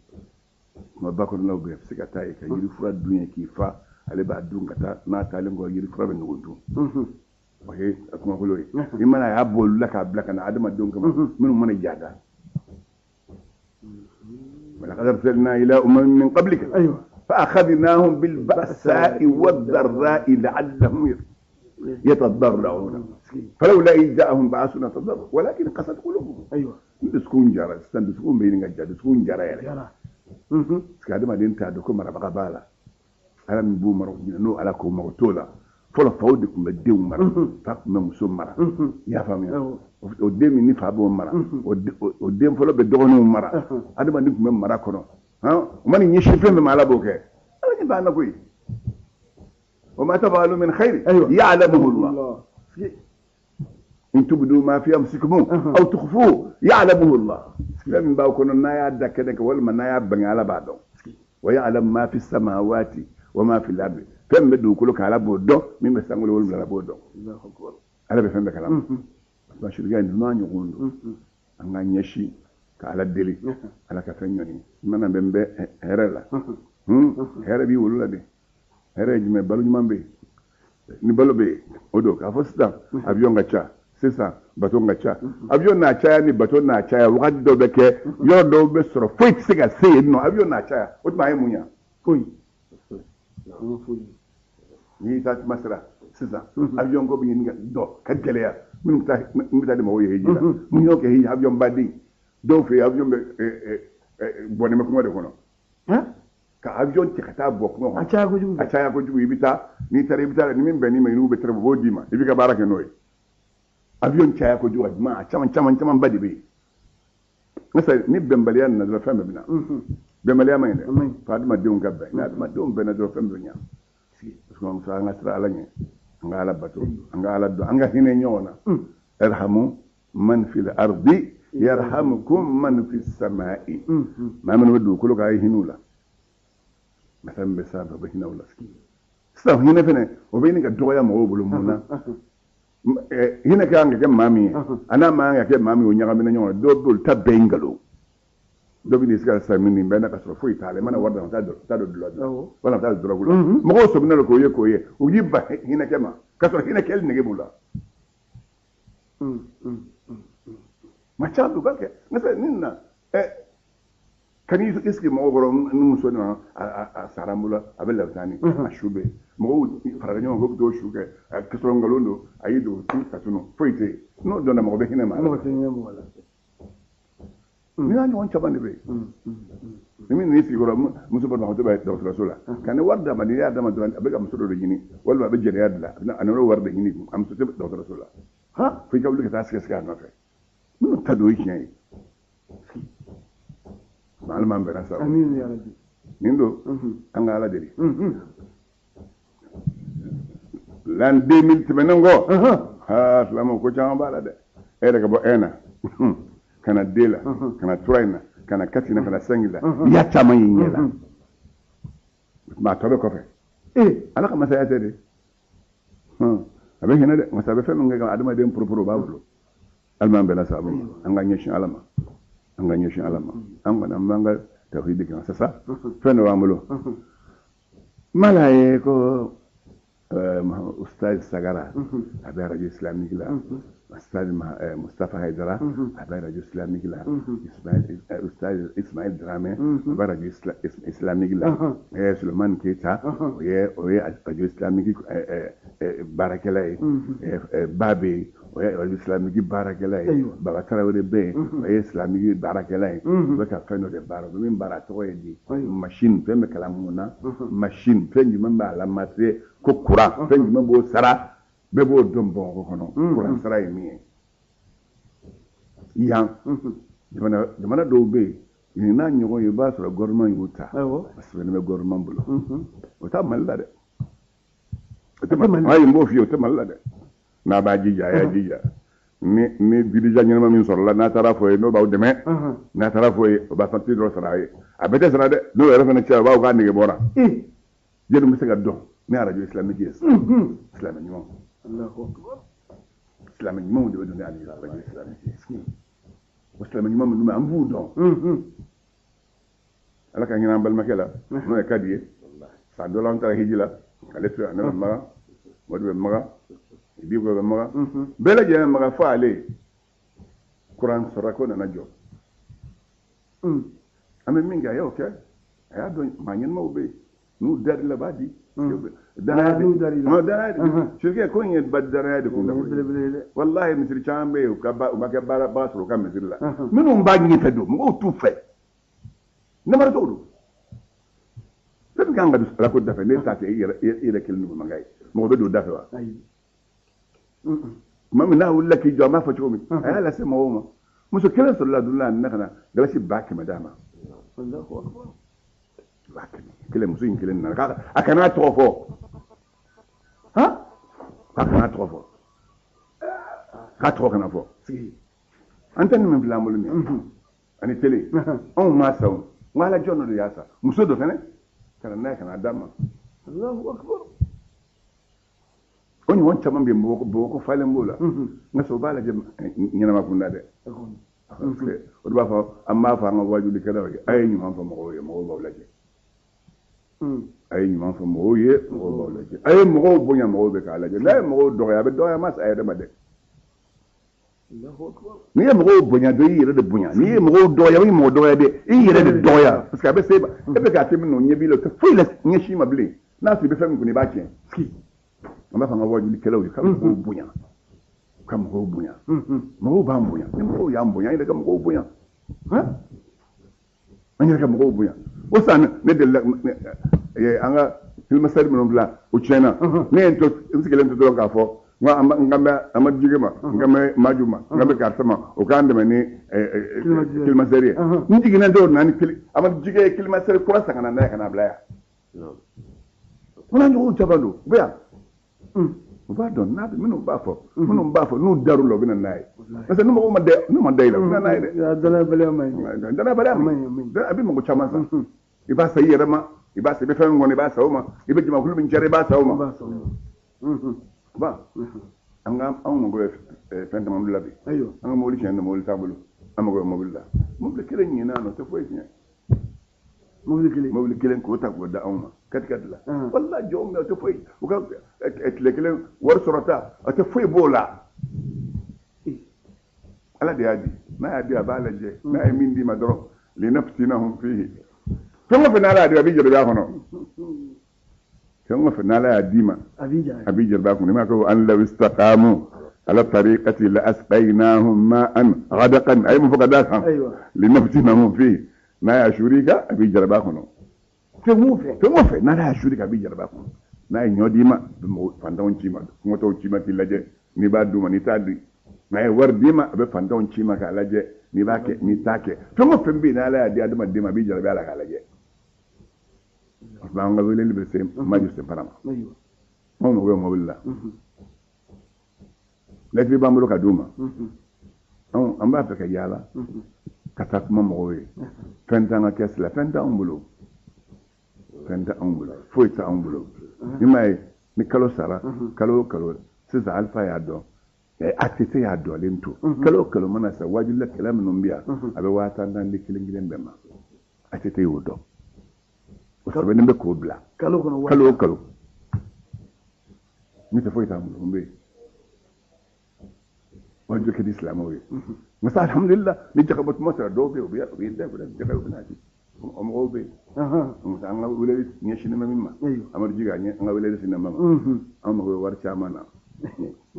Kuma ba kɔnɔnaw bɛ yen, a bɛ se ka taa yen ka yiri fura dun yen k'i fa, ale b'a dun ka taa, n'a taalen kɔ yiri fura bɛ nugu dun. O ye kumakolo ye. I mana a y'a bɔ olu la k'a bila ka na adamadenw kama minnu mana jada. ولقد أرسلنا إلى أمم من قبلك فأخذناهم بالبأساء والضراء لعلهم يتضرعون فلولا إذ جاءهم بأسنا تضرعوا ولكن قست قلوبهم. Dusukun jara sisan, dusukun bɛ ɲini ka ja, dusukun jara yɛrɛ. Parce que adamaden t'a dɔn ko marabaga b'a la, Ala min b'u mara, u ɲinɛ n'o Ala k'o mago t'o la. Fɔlɔ faw de tun bɛ denw mara, fa tun bɛ muso mara, i y'a faamuya? O den min ni fa b'o mara, o den fɔlɔ bɛ dɔgɔninw mara. Adamaden tun bɛ mara kɔnɔ, o mana ɲɛsin fɛn min ma, Ala b'o kɛ. Ala ɲɛ b'an na koyi. Wa ma taf'alu min khairin ya'lamuhu Allah. In tubdu ma fi anfusikum aw tukhfuhu ya'lamuhu Allah. Fɛn min b'aw kɔnɔ n'a y'a da kɛnɛ kan walima n'a y'a bange, Ala b'a dɔn. Wa ya'lamu ma fi samawati wa ma fi al-ardi. Fɛn min bɛ dugukolo kan, Ala b'o dɔn. Min bɛ sankolo wolonwula, Ala b'o dɔn. Ala bɛ fɛn bɛɛ kalama. Basirikɛ ninnu n'a ɲɔgɔn don, an ka ɲɛsin ka Ala deli, Ala ka fɛn ɲɔni. I mana bɛn bɛ hɛrɛ la, hɛrɛ b'i wolo la de. Hɛrɛ ye jumɛn? Balo ɲuman bɛ yen, ni balo bɛ yen, o don k'a fɔ sisan avion ka ca, sisan bateau ka ca. Avion n'a caya ni bateau n'a caya, wagati dɔw bɛ kɛ, yɔrɔ dɔw bɛ sɔrɔ foyi tɛ se ka se yen nɔ. Avion n'a caya, o tuma a ye mun ɲa? Foyi. N'i taa tuma sera sisan, avion ko bɛ ɲini ka dɔ ka gɛlɛya. Minnu bɛ taa, min bɛ taa di mɔgɔw ye hiji la, mun y'o kɛ hiji? Avion baden dɔw fɛ yen, avion bɛ bɔnnen bɛ kungo de kɔnɔ, ka avion cɛ ka taa bɔ kungo kɔnɔ. A caya kojugu. A caya kojugu. I bɛ taa, n'i taara, i bɛ taa ni min bɛnn'i ma, i n'u bɛ tɛrɛ, u b'o d'i ma, i b'i ka baara kɛ n'o ye. Avion caya kojugu, a juma a caman caman caman ba de bɛ yen. Nka ni bɛnbaliya nana dɔrɔn, fɛn bɛɛ bɛ na. Bɛnbaliya man ɲi dɛ, fo adamadenw ka bɛn. Ni adamadenw bɛnna dɔrɔn, fɛn bɛɛ bɛ ɲa. Parce que an ka siran Ala ɲɛ, an ka Ala bato, an ka Ala dɔn, an ka hinɛ ɲɔgɔn na. Irhamu man fil ardi yarhamukum man fis samai. Maa minnu bɛ dugukolo kan, a ye hinɛ u la, masa min bɛ sanfɛ, o bɛ hinɛ u la. Sisan hinɛ fɛnɛ, o bɛ ɲini ka dɔgɔya mɔgɔw bolo. Mun na? Hinɛ ka kan ka kɛ maa min ye, a n'a man kan ka kɛ maa min ye, o ɲagamina ɲɔgɔn na. Dɔw bɛ olu ta bɛɛ ye nkalon. Dɔ bɛ n'i sigi ka sisan nin bɛɛ na ka sɔrɔ foyi t'a la. I mana wari d'a ma, a t'a don dulɔ la walima a t'a don dɔrɔgu la. Mɔgɔw sɔmina don k'o ye, u y'i ban hinɛkɛ ma, k'a sɔrɔ hinɛ kɛli nege b'u la. Maa caman bɛ u b'a kɛ. N'o tɛ ni na ka n'i sigi mɔgɔw kɔrɔ, ni muso nana, a sara n bolo, a bɛ labitani, a su bɛ yen, mɔgɔw farala ɲɔgɔn kan k'u bɛ t'o su kɛ, ka sɔrɔ nkalon don, a y'i dogo tu ka tunu, foyi tɛ yen. N'o dɔnna, mɔgɔ bɛ hinɛ maa la. Mɔgɔ tɛ hinɛ mɔgɔ la. Ni y'a ɲɔgɔn caman de bɛ yen. Ni min n'i sigi kɔrɔ, muso banabagatɔ bɛ dɔgɔtɔrɔso la, ka ni wari d'a ma, n'i y'a d'a ma dɔrɔn, a bɛ ka muso dɔ de ɲini walima a bɛ jɛnɛya de la, a nana o wari de ɲini, a muso tɛ dɔgɔtɔrɔso la, fo i ka wuli ka taa sɛgɛsɛgɛ a nɔfɛ. Minnu ta don, o ye tiɲɛ ye. Ala m'an bɛnna sa. Nin don, an ka Ala deli. L'an 2000 tɛmɛnen kɔ, aa silamɛw, ko caman b'a la dɛ. E yɛrɛ ka bɔ 1 na ka na 2 la, ka na 3 in na, ka na 4 in na, ka na 5 la, i y'a caman y'i ɲɛ la. Maa tɔ bɛ kɔfɛ. Ala ka masaya tɛ de, a bɛ hinɛ dɛ. Masa bɛ fɛn min kɛ ka adamaden poroporo, o b'a bolo. Hali m'an bɛnna sababu ma, an ka ɲɛsin Ala ma, an ka ɲɛsin Ala ma. An kɔni, an b'an ka tawhidi kan sisan. Fɛn dɔ b'an bolo mala ye ko Ustaz Sagara, a bɛ radio islamique la. Ustaz Mustafa Haidara, a bɛ radio islamique la. Ismail, Ustaz Ismail Dramé, a bɛ radio islamique la. Suleiman Keita, o ye radio islamique baarakɛla ye. Ba bɛ yen, o ye radio islamique baarakɛla ye. Baba Tarawele bɛ yen, o ye islamique baarakɛla ye. U bɛ ka fɛn dɔ de baara. U bɛ min baara, a tɔgɔ ye di? Machine. Fɛn bɛ kalan mun na? Machine. Fɛn jumɛn b'a la mase ko courant? Fɛn jumɛn b'o sara? Bɛɛ b'o dɔn Bamakɔ kɔnɔ, courant sara ye min ye yan. Jamana dɔw bɛ yen, nin n'a ɲɔgɔn ye, i b'a sɔrɔ gouvernement y'u ta, a sɛbɛnnen bɛ gouvernement bolo. O t'a Mali la dɛ, o tɛ Mali. Ayi, n b'o f'i ye, o tɛ Mali la dɛ. N'a b'a jija, a y'a jija. Ni dirigeant ɲɛnama min sɔrɔla, n'a taara fɔ ye, n'o b'aw dɛmɛ, n'a taara fɔ ye, o b'a facture dɔ sara a ye. A bɛɛ tɛ sara dɛ. N'o yɛrɛ fana caya, o b'a fɔ k'a nege bɔra. Jeli bɛ se ka dɔn ni arajo islamique ye sisan. Silamɛ ɲumanw, silamɛ ɲumanw de bɛ don ni arajo islamique ye. O silamɛ ɲuman minnu bɛ, an b'u dɔn. Ala ka hinɛ an balimakɛ la, n'o ye Kadi ye. San dɔ la, an taara hiji la, ale to ne bɛ Maga, Madu bɛ Maga, Biko bɛ Maga, bɛɛ lajɛlen bɛ Maga, fo ale. Kuran sɔrɔ ko nana jɔ. An bɛ min kɛ, a y'o kɛ. A y'a dɔn maa ɲɛnamaw bɛ yen, n'u dar'i la, b'a di. Danaya de, danaya de sirikɛ ko in ye, danaya de kun da. Walahi, misiri caman bɛ yen, u ka u ma kɛ baara ba sɔrɔ u ka misiri la. Minnu b'a ɲɛfɛ don, mɔgɔw t'u fɛ, namaratɔw don. Fɛn min kan ka don Ala ko da fɛ, n'e t'a kɛ, i yɛrɛ kelen don mankan ye. Mɔgɔ bɛ don da fɛ wa? Tuma min n'a wulila k'i jɔ, an b'a fɔ cogo min, a y'a lase mɔgɔw ma. Muso kelen sɔrɔla don la, a nana ka na galasi 100 000 d'a ma. 100 000 kelen, muso in kelen nana k'a a kana tɔgɔ fɔ. Han, k'a kana tɔgɔ fɔ, k'a tɔgɔ kana fɔ. An tɛ nin min filɛ an bolo nin ye ani télé, anw m'a san o. N ko Ala jɔn dɔ de y'a san, muso dɔ fɛnɛ ka na n'a ye ka na d'a ma. O ɲɔgɔn caman bɛ yen. Bamakɔ falen b'o la. Nka sɔrɔ u b'a lajɛ ɲɛnama kunda dɛ. Parce que o de b'a fɔ, an b'a fɔ an ka wajulikɛlaw ye: a ye ɲuman fɔ mɔgɔw ye, mɔgɔw b'aw lajɛ. A ye ɲuman fɔ mɔgɔw ye, mɔgɔw b'aw lajɛ. A ye mɔgɔw bonya, mɔgɔw bɛ k'a lajɛ. N'a ye mɔgɔw dɔgɔya, a bɛ dɔgɔya ma sa a yɛrɛ ma dɛ. N'i ye mɔgɔw bonya dɔrɔn, i yɛrɛ de bonya. N'i ye mɔgɔw dɔgɔya, i mɔgɔ dɔgɔya dɛ, i yɛrɛ de dɔgɔya. Parce que a bɛ se e ma, e bɛ k'a kɛ min na, o ɲɛ b'i la, o tɛ foyi la ɲɛsin ma bilen. N'a sɔrɔ i bɛ fɛn min kunna, i b'a tiɲɛ. An b'a fɔ an ka wajulikɛlaw ye ka mɔgɔw bonya, ka mɔgɔw bonya. Mɔgɔw b'an bonya. Ni mɔgɔw y'an bonya, an yɛrɛ ka mɔgɔw bonya. An yɛrɛ ka mɔgɔw bonya. O san, ne delila an ka climatiseur minnu bila, o tiɲɛna. Ne ye n to, n sigilen to dɔrɔn k'a fɔ n ko n kan bɛ Amadu Jige ma, n kan bɛ Maju ma, n kan bɛ karisa ma, o k'an dɛmɛ ni climatiseur ye. N jiginna dɔw nana ni Amadu Jige ye climatiseur kura san ka na n'a ye, ka na bila yan. O n'a ɲɔgɔnw caman don, u bɛ yan, u b'a dɔn. N'a bɛ minnu b'a fɔ, minnu b'a fɔ, n'u dar'u la, u bɛ na n'a ye. Parce que ni mɔgɔw ma da, n'u ma da i la, u bɛ na n'a ye dɛ. Danayabaliya ma ɲi. Danayabaliya ma ɲi. A bɛ mɔgɔ caman san. I b'a san i yɛrɛ ma, i b'a san, i bɛ fɛn min kɔnɔ, i b'a san o ma. I bɛ jamakulu min cɛra, i b'a san o ma. Ba an ka anw mago bɛ fɛn damadɔ la bi. An ka mobili tiɲɛ na, mobili t'an bolo. An mago bɛ mobili la. Mobili kelen ɲinɛ nɔ tɛ foyi tiɲɛ. Mobili kelen. Mobili kelen k'o ta k'o da anw ma kati la, wala jɔn bɛ, o tɛ foyi. U ka tile kelen wari sɔrɔta, o tɛ foyi b'o la. Ala de y'a di. N'a y'a di, a b'a lajɛ. N'a ye min d'i ma dɔrɔn, linaftinahum fihi. Fɛn o fɛn n'Ala y'a di, a b'i jarabi a kɔnɔ. Fɛn o fɛn n'Ala y'a d'i ma, a b'i jarabi a kɔnɔ. I m'a ko an law istaqamu ala tariqati la asqaynahum ma'an ghadaqan. A ye mun fɔ ka d'a kan? Linaftinahum fihi. N'a y'a suur'i kan, a b'i jarabi a kɔnɔ. Fɛn o fɛn. Fɛn o fɛn n'Ala y'a suur'i kan, a b'i jarabi a kɔnɔ. N'a ye ɲɔ d'i ma, a bɛ mɔgɔ fantanw ci ma, kɔngɔtɔw ci ma k'i lajɛ n'i b'a d'u ma, n'i t'a di. N'a ye wari d'i ma, a bɛ fantanw ci ma k'a lajɛ n'i b'a kɛ, n'i t'a kɛ. Fɛn o fɛn bɛ yen n'Ala y'a di adamaden ma, a b'i jarabi a la k'a lajɛ. O tuma, an ka weleli bɛ se Maju Senfara ma. Anw mago bɛ mobili la. Lɛtiri b'an bolo ka d'u ma. Anw an b'a fɛ ka yaala ka taa kuma mɔgɔw ye. Fɛn t'an ka kɛsi la, fɛn t'anw bolo. Fɛn tɛ anw bolo, foyi tɛ anw bolo. I m'a ye, ni kalo sara, kalo o kalo, sisan Alifa y'a dɔn, ATT y'a dɔnlen to. Kalo o kalo mana sa, waajulikɛla minnu bɛ yan, a bɛ 10 000 tan di kelen kelen bɛɛ ma. ATT y'o dɔn. O sɛbɛnnen bɛ k'o bila. Kalo kɔnɔ kalo o kalo. N'o tɛ foyi t'an bolo, mun bɛ yen? Waaju kɛ di silamɛw ye. Nka sa alhamdulillah, ni jakabɔ tuma sera, dɔw bɛ yen, u bɛ da jaka, u bɛ n'a di. O mɔgɔw bɛ yen. Nka an ka weleli ɲɛsinnen bɛ min ma, Amadu Jiga, an ka weleli sinnen bɛ ma. An mago bɛ wari caman na.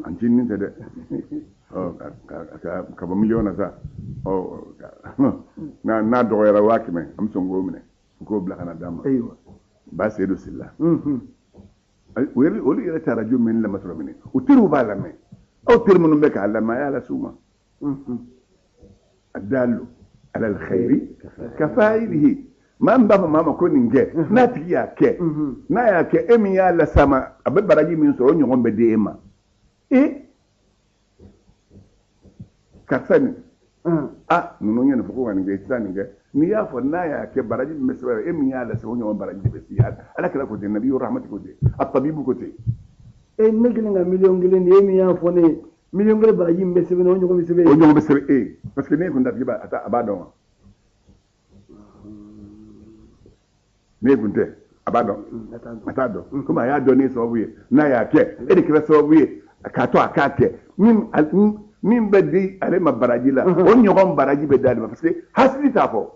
An cinin tɛ dɛ. Ɔ, ka bɔ miliyɔn na sa. Ɔ, n'a dɔgɔyara 100 000, an bɛ sɔn k'o minɛ. U k'o bila ka na d'an ma. Ba Seyidu Sila. Olu yɛrɛ tɛ arajo min lamɛn sɔrɔ minɛ. U teriw b'a lamɛn. Aw teri minnu bɛ k'a lamɛn, a y'a lase u ma. Adalu alal khairi kafailihi. Maa min b'a fɔ maa ma ko nin kɛ, n'a tigi y'a kɛ, n'a y'a kɛ, e min y'a lase a ma, a bɛ baraji min sɔrɔ, o ɲɔgɔn bɛ di e ma. E karisa nin, a ninnu ye nin fɔ ko ka nin kɛ, i tɛ taa nin kɛ. N'i y'a fɔ n'a y'a kɛ, baraji min bɛ sɛbɛn, e min y'a lase, o ɲɔgɔn baraji de bɛ se. Ala kira ko ten, nabi rahmati ko ten, a tabibu ko ten. E ne kelen ka 1 000 000 de, e min y'a fɔ ne ye, 1 000 000 baraji min bɛ sɛbɛn, o ɲɔgɔn bɛ sɛbɛn. O ɲɔgɔn bɛ sɛbɛn e, parce que ne kun t'a tigi b'a a b'a dɔn wa? Ne kun tɛ, a b'a dɔn, a t'a dɔn. Komi a y'a dɔn ne sababu ye, n'a y'a kɛ, e de kɛra sababu ye k'a to a k'a kɛ. Min bɛ di ale ma baraji la, o ɲɔgɔn baraji bɛ d'ale ma, parce que hasidi t'a fɔ.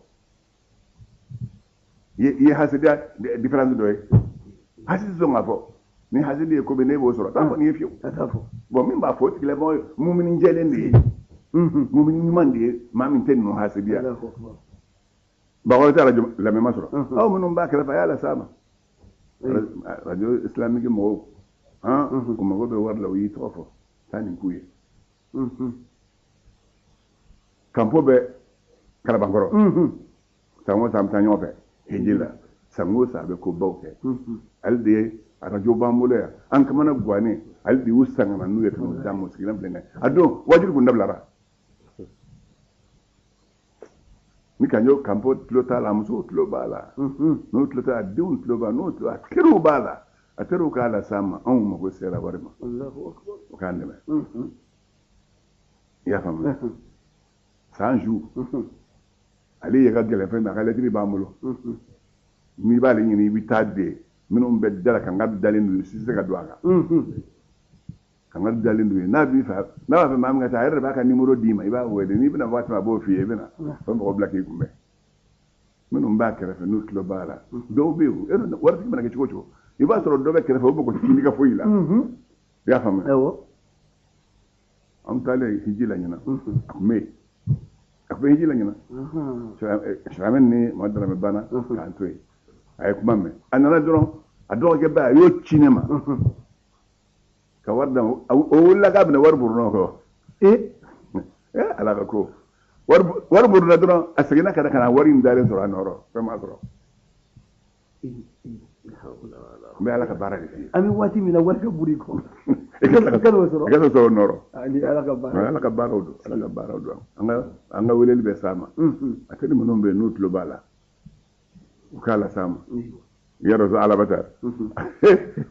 I ye hasidiya différence dɔ ye. Hasidi sɔn k'a fɔ. Ni hasidi ye ko bɛ ne b'o sɔrɔ, a t'a fɔ nin ye fiyewu. Bon, min b'a fɔ, o tigilamɔgɔ ye mumini jɛlen de ye. Mumini ɲuman de ye, maa min tɛ ninnu hasidiya. Bakɔrɔ tɛ arajo lamɛn ma sɔrɔ. Aw minnu b'a kɛrɛfɛ, a y'a lase a ma. Radio islamique mɔgɔw, u mago bɛ wari la, u y'i tɔgɔ fɔ. Taa nin k'u ye. Kanpo bɛ Kalabankɔrɔ. San o san an bɛ taa ɲɔgɔn fɛ hiji la. San o san a bɛ kobaw kɛ. Ale de ye arajo b'an bolo yan. An kamana gannen, ale de y'u san ka na n'u ye ka n'u d'an ma, u sigilen filɛ nin ye. A don wajibi kun dabilara. Ni kanjo kanpo tulo t'a la, a musow tulo b'a la. N'o tulo t'a la, a denw tulo b'a la, n'o tulo a teriw b'a la. A teriw k'a las'a ma, anw mago sera wari ma. O k'an dɛmɛ. I y'a faamu? San ju. Ale ye ka gɛlɛn fɛn min, a ka lɛtiri b'an bolo. N'i b'ale ɲini, i bɛ taa de minnu bɛ da la, kanga dalen don, si tɛ se ka don a kan. Kanga dalen don, n'a b'i fɛ, n'a b'a fɛ maa min ka taa, a yɛrɛ de b'a ka nimoro d'i ma, i b'a wele, n'i bɛna waati min a b'o f'i ye, i bɛna. O bɛ mɔgɔ bila k'i kunbɛn. Minnu b'a kɛrɛfɛ n'u tulo b'a la, dɔw bɛ yen, waritigi mana kɛ cogo o cogo, i b'a sɔrɔ dɔ bɛ kɛrɛfɛ, o mago t'i ka foyi la. I y'a faamuya? An taalen hiji la ɲinan, a tun bɛ yen. A tun bɛ hiji la ɲinan. Silamɛ ni Mamadu Daramɛ banna k'an to yen. A ye kuma mɛn. A nana dɔrɔn, a dɔgɔkɛ ba, a y'o ci ne ma. Ka wari d'a ma. O wulila k'a bɛna wari buruna o kɔ. Ala ka ko. Wari buruna dɔrɔn, a seginna ka na wari in dalen sɔrɔ a nɔrɔ. Fɛn ma sɔrɔ. N bɛ Ala ka baara de f'i ye. An bɛ waati min na, wari ka buru i kɔ. I ka sɔrɔ. I ka sɔrɔ o nɔrɔ. Ala ka baara. Ala ka baaraw don. Ala ka baaraw don. An ka weleli bɛ s'a ma. A teri minnu bɛ yen n'u tulo b'a la, u k'a las'a ma. I y'a dɔn sa Ala bɛ taa.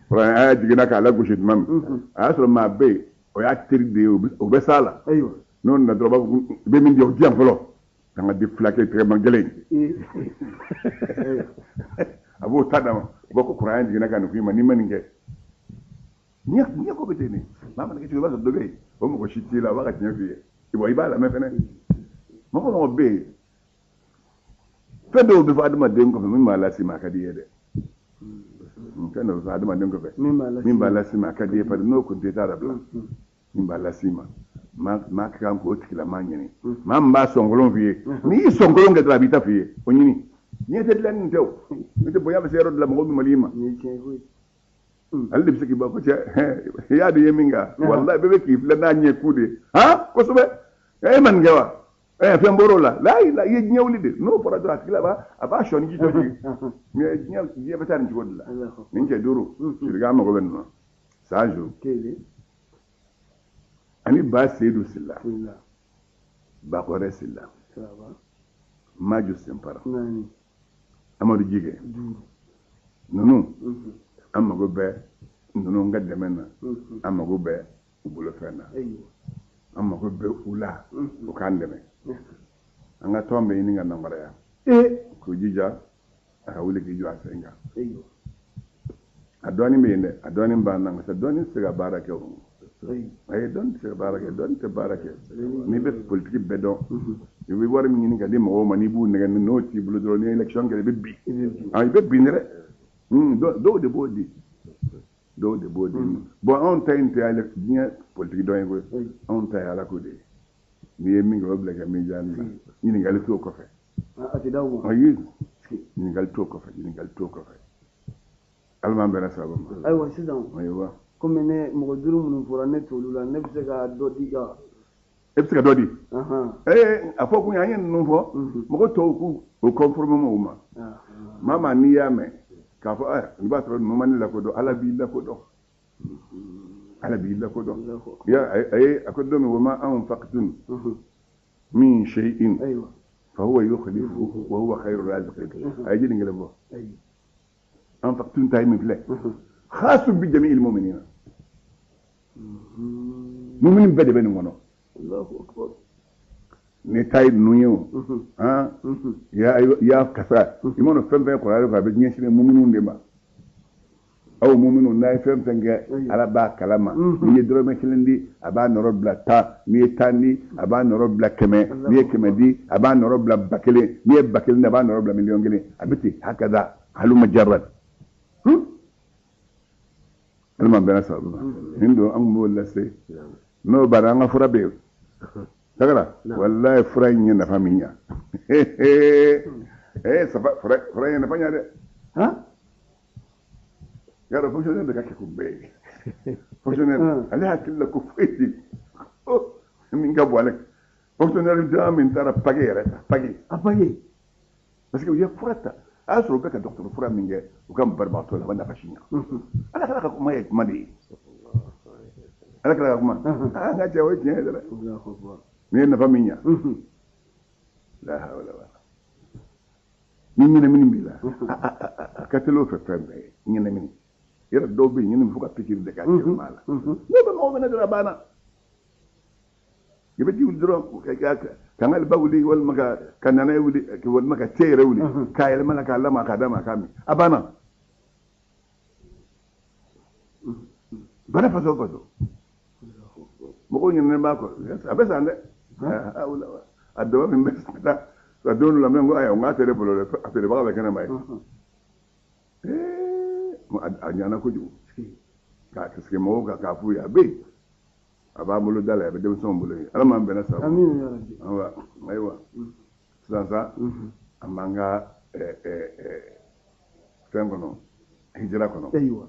Kuranɛ aya jiginna k'a lagosi tuma min, a y'a sɔrɔ maa bɛ yen, o y'a teri de ye, o bɛ s'a la. N'o nana dɔrɔn, u b'a fɔ ko i bɛ min di, o di yan fɔlɔ. Ka n ka di fulakɛ tɛgɛma gɛlɛn. A b'o ta d'a ma. U b'a fɔ ko kuranɛ jiginna ka nin f'i ma, n'i ma nin kɛ. Diɲɛ ko bɛ ten de. Maa mana kɛ cogo, i b'a sɔrɔ dɔ bɛ yen, o mɔgɔ si t'i la, o b'a ka tiɲɛ f'i ye. I b'a lamɛn fɛnɛ. Mɔgɔ o mɔgɔ bɛ yen, fɛn dɔw bɛ fɔ adamaden kɔfɛ min b'a las'i ma, a ka di i ye dɛ. Fɛn dɔw bɛ fɔ adamaden kɔfɛ min b'a las'i ma, a ka di i ye, parce que n'o kun tɛ, i t'a dabila. Min b'a las'i ma, maa ka kan k'o tigilamaa ɲini. Maa min b'a sɔnkolon f'i ye, n'i y'i sɔnkolon kɛ dɔrɔn, a b'i ta f'i ye, o ɲini. Diɲɛ tɛ dilanni tɛ o. N'o tɛ bonya bɛ se yɔrɔ dɔ la, mɔgɔw bɛ malo i ma. Ale de bɛ se k'i ba ko cɛ, i y'a dɔn i ye min kɛ, walayi bɛɛ bɛ k'i filɛ n'a ɲɛ ku de ye. Han, kosɛbɛ. E ma nin kɛ wa? Fɛn bɔr'o la. Layi la, i ye diɲɛ wuli de. N'o fɔra dɔrɔn, a tigi la a b'a sɔni ji tɔ jigin. Mais diɲɛ bɛ taa nin cogo de la. Nin cɛ duuru, sirika mago bɛ ninnu na. Sajo Kelen. Ani Ba Seyidu Sila. Fila. Bakɔrɛ Sila. Saba. Maju Senpara. Naani. Amadu Jige. Duuru. Ninnu, Mhm. an mago bɛ ninnu ka dɛmɛ na. Mhm. An mago bɛ u bolofɛn na. Ayiwa. An mago bɛ u la. Mhm. U k'an dɛmɛ. An ka tɔn bɛ ɲini ka namaraya. Ee. K'u jija a ka wuli k'i jɔ a sen kan. Ayiwa. A dɔɔnin bɛ yen dɛ, a dɔɔnin b'an na, parce que dɔɔnin tɛ se ka baara kɛ o. Ayi. Ayi, dɔɔnin tɛ se ka baara kɛ, dɔɔnin tɛ baara kɛ. N'i bɛ politiki bɛɛ dɔn, i bɛ wari min ɲini ka di mɔgɔw ma, n'i b'u nɛgɛ, n'o t'i bolo dɔrɔn, n'i ye élection kɛ, i bɛ bin. I bɛ bin. Ah, i bɛ bin dɛ. Dɔw de b'o di, dɔw de b'o di. Bon, anw ta in tɛ diɲɛ politiki dɔn ye koyi. Ayi. Anw ta ye Ala ko de ye. N'i ye min kɛ, o bila ka min diya na, ɲininkali t'o kɔfɛ. A tɛ d'aw ma. Ayi, ɲininkali t'o kɔfɛ, ɲininkali t'o kɔfɛ. Ala m'an bɛnna sababa ma. Ayiwa, sisan, Ayiwa. komi ne mɔgɔ duuru minnu fɔra, ne t'olu la, ne bɛ se ka dɔ di ka. E bɛ se ka dɔ di. Ahan. Ee, a fɔ kun an ye ninnu fɔ, Mhm. mɔgɔ tɔw k'u o conformer o ma. Ahan. Maa maa n'i y'a mɛn k'a fɔ ɛ i b'a sɔrɔ ninnu ma ne lakodɔn, Ala b'i lakodɔn, Ala b'i lakodɔn. Allahu Ya a ye a ko don min, wa ma anfaqtum Mhm. min shay'in Ayiwa. fa huwa yukhlifuhu wa huwa khayru raziqin. A ye jeli kelen bɔ. Ayi. Anfaqtum ta ye min filɛ, Mhm. khasun bi jami'il mu'minina. Mhm. Mumini bɛɛ de bɛ nin kɔnɔ. Allahu akbar. Ni ta ye ninnu ye o. Mhm. Han. Mhm. Ya ya kasa, i mana fɛn fɛn kɔrɔ a bɛ ɲɛsin muminiw de ma. Aw muminiw, n'a ye fɛn fɛn kɛ, Ayi. Ala b'a kalama. Mhm. N'i ye dɔrɔmɛ kelen di, a b'a nɔrɔ bila 10. N'i ye 10 di, a b'a nɔrɔ bila 100. N'i ye 100 di, a b'a nɔrɔ bila 1000. N'i ye 1000 di, a b'a nɔrɔ bila 1,000,000. A bɛ ten, hakaza haluma jarra. Ala m'an bɛnna sababu ma. Nin don, an tun b'o lase. N'o banna, an ka fura bɛ yen. Sagara, walayi, fura in ye nafa min ɲa, ee, safa, fura in ye nafa ɲa dɛ. Han? Y'a dɔn, fonctionnaire de ka kɛ ko bɛɛ ye fonctionnaire, ale hakili la ko foyi tɛ oh min ka bon ale. Fonctionnaire caman min taara paquet yɛrɛ ta, paquet. A paquet. Parce que u ye fura ta, a y'a sɔrɔ u bɛ ka dɔgɔtɔrɔ fura min kɛ u ka banabaatɔ la, a ma nafa si ɲa. Mhm. Ala kɛra ka kuma ye kuma de ye, Ala kɛra ka kuma. Aa, n ka cɛ, o ye tiɲɛ ye dɛ. Allahu akbar. Nin ye nafa min ɲa. Mhm. La hawla wala, ni ɲɛnamini b'i la, a ka teli o fɛ fɛn bɛɛ ye ɲɛnamini yɛrɛ. Dɔw bɛ yen, ɲɛnamini fo ka pikiri de k'a cɛ maa la. Mhm. N'o bɛ mɔgɔ minɛ dɔrɔn, a banna. I bɛ ji wuli dɔrɔn ka n ka ba wuli, walima ka nanaye wuli, walima ka te yɛrɛ wuli k'a yɛlɛma la, k'a lamaga, k'a d'a ma, k'a min, a banna. Bana façon façon, mɔgɔw ɲinɛnen b'a kɔ, a bɛ san dɛ. A daba min bɛ taa a don dɔ la, n ko ayiwa, n k'a tɛ ne bolo dɛ, a feerebaga bɛ kɛnɛma ye. Mhm. Ee, a ɲana kojugu k'a parce que mɔgɔw ka k'a f'u ye, a bɛ yen, a b'an bolo da la, a bɛ denmisɛnw bolo yen. Ala m'an bɛnna sababu. Amin ya Rabbi. Ayiwa, ayiwa, sisan sa, Mhm. an b'an ka fɛn kɔnɔ, hijira kɔnɔ. Ayiwa.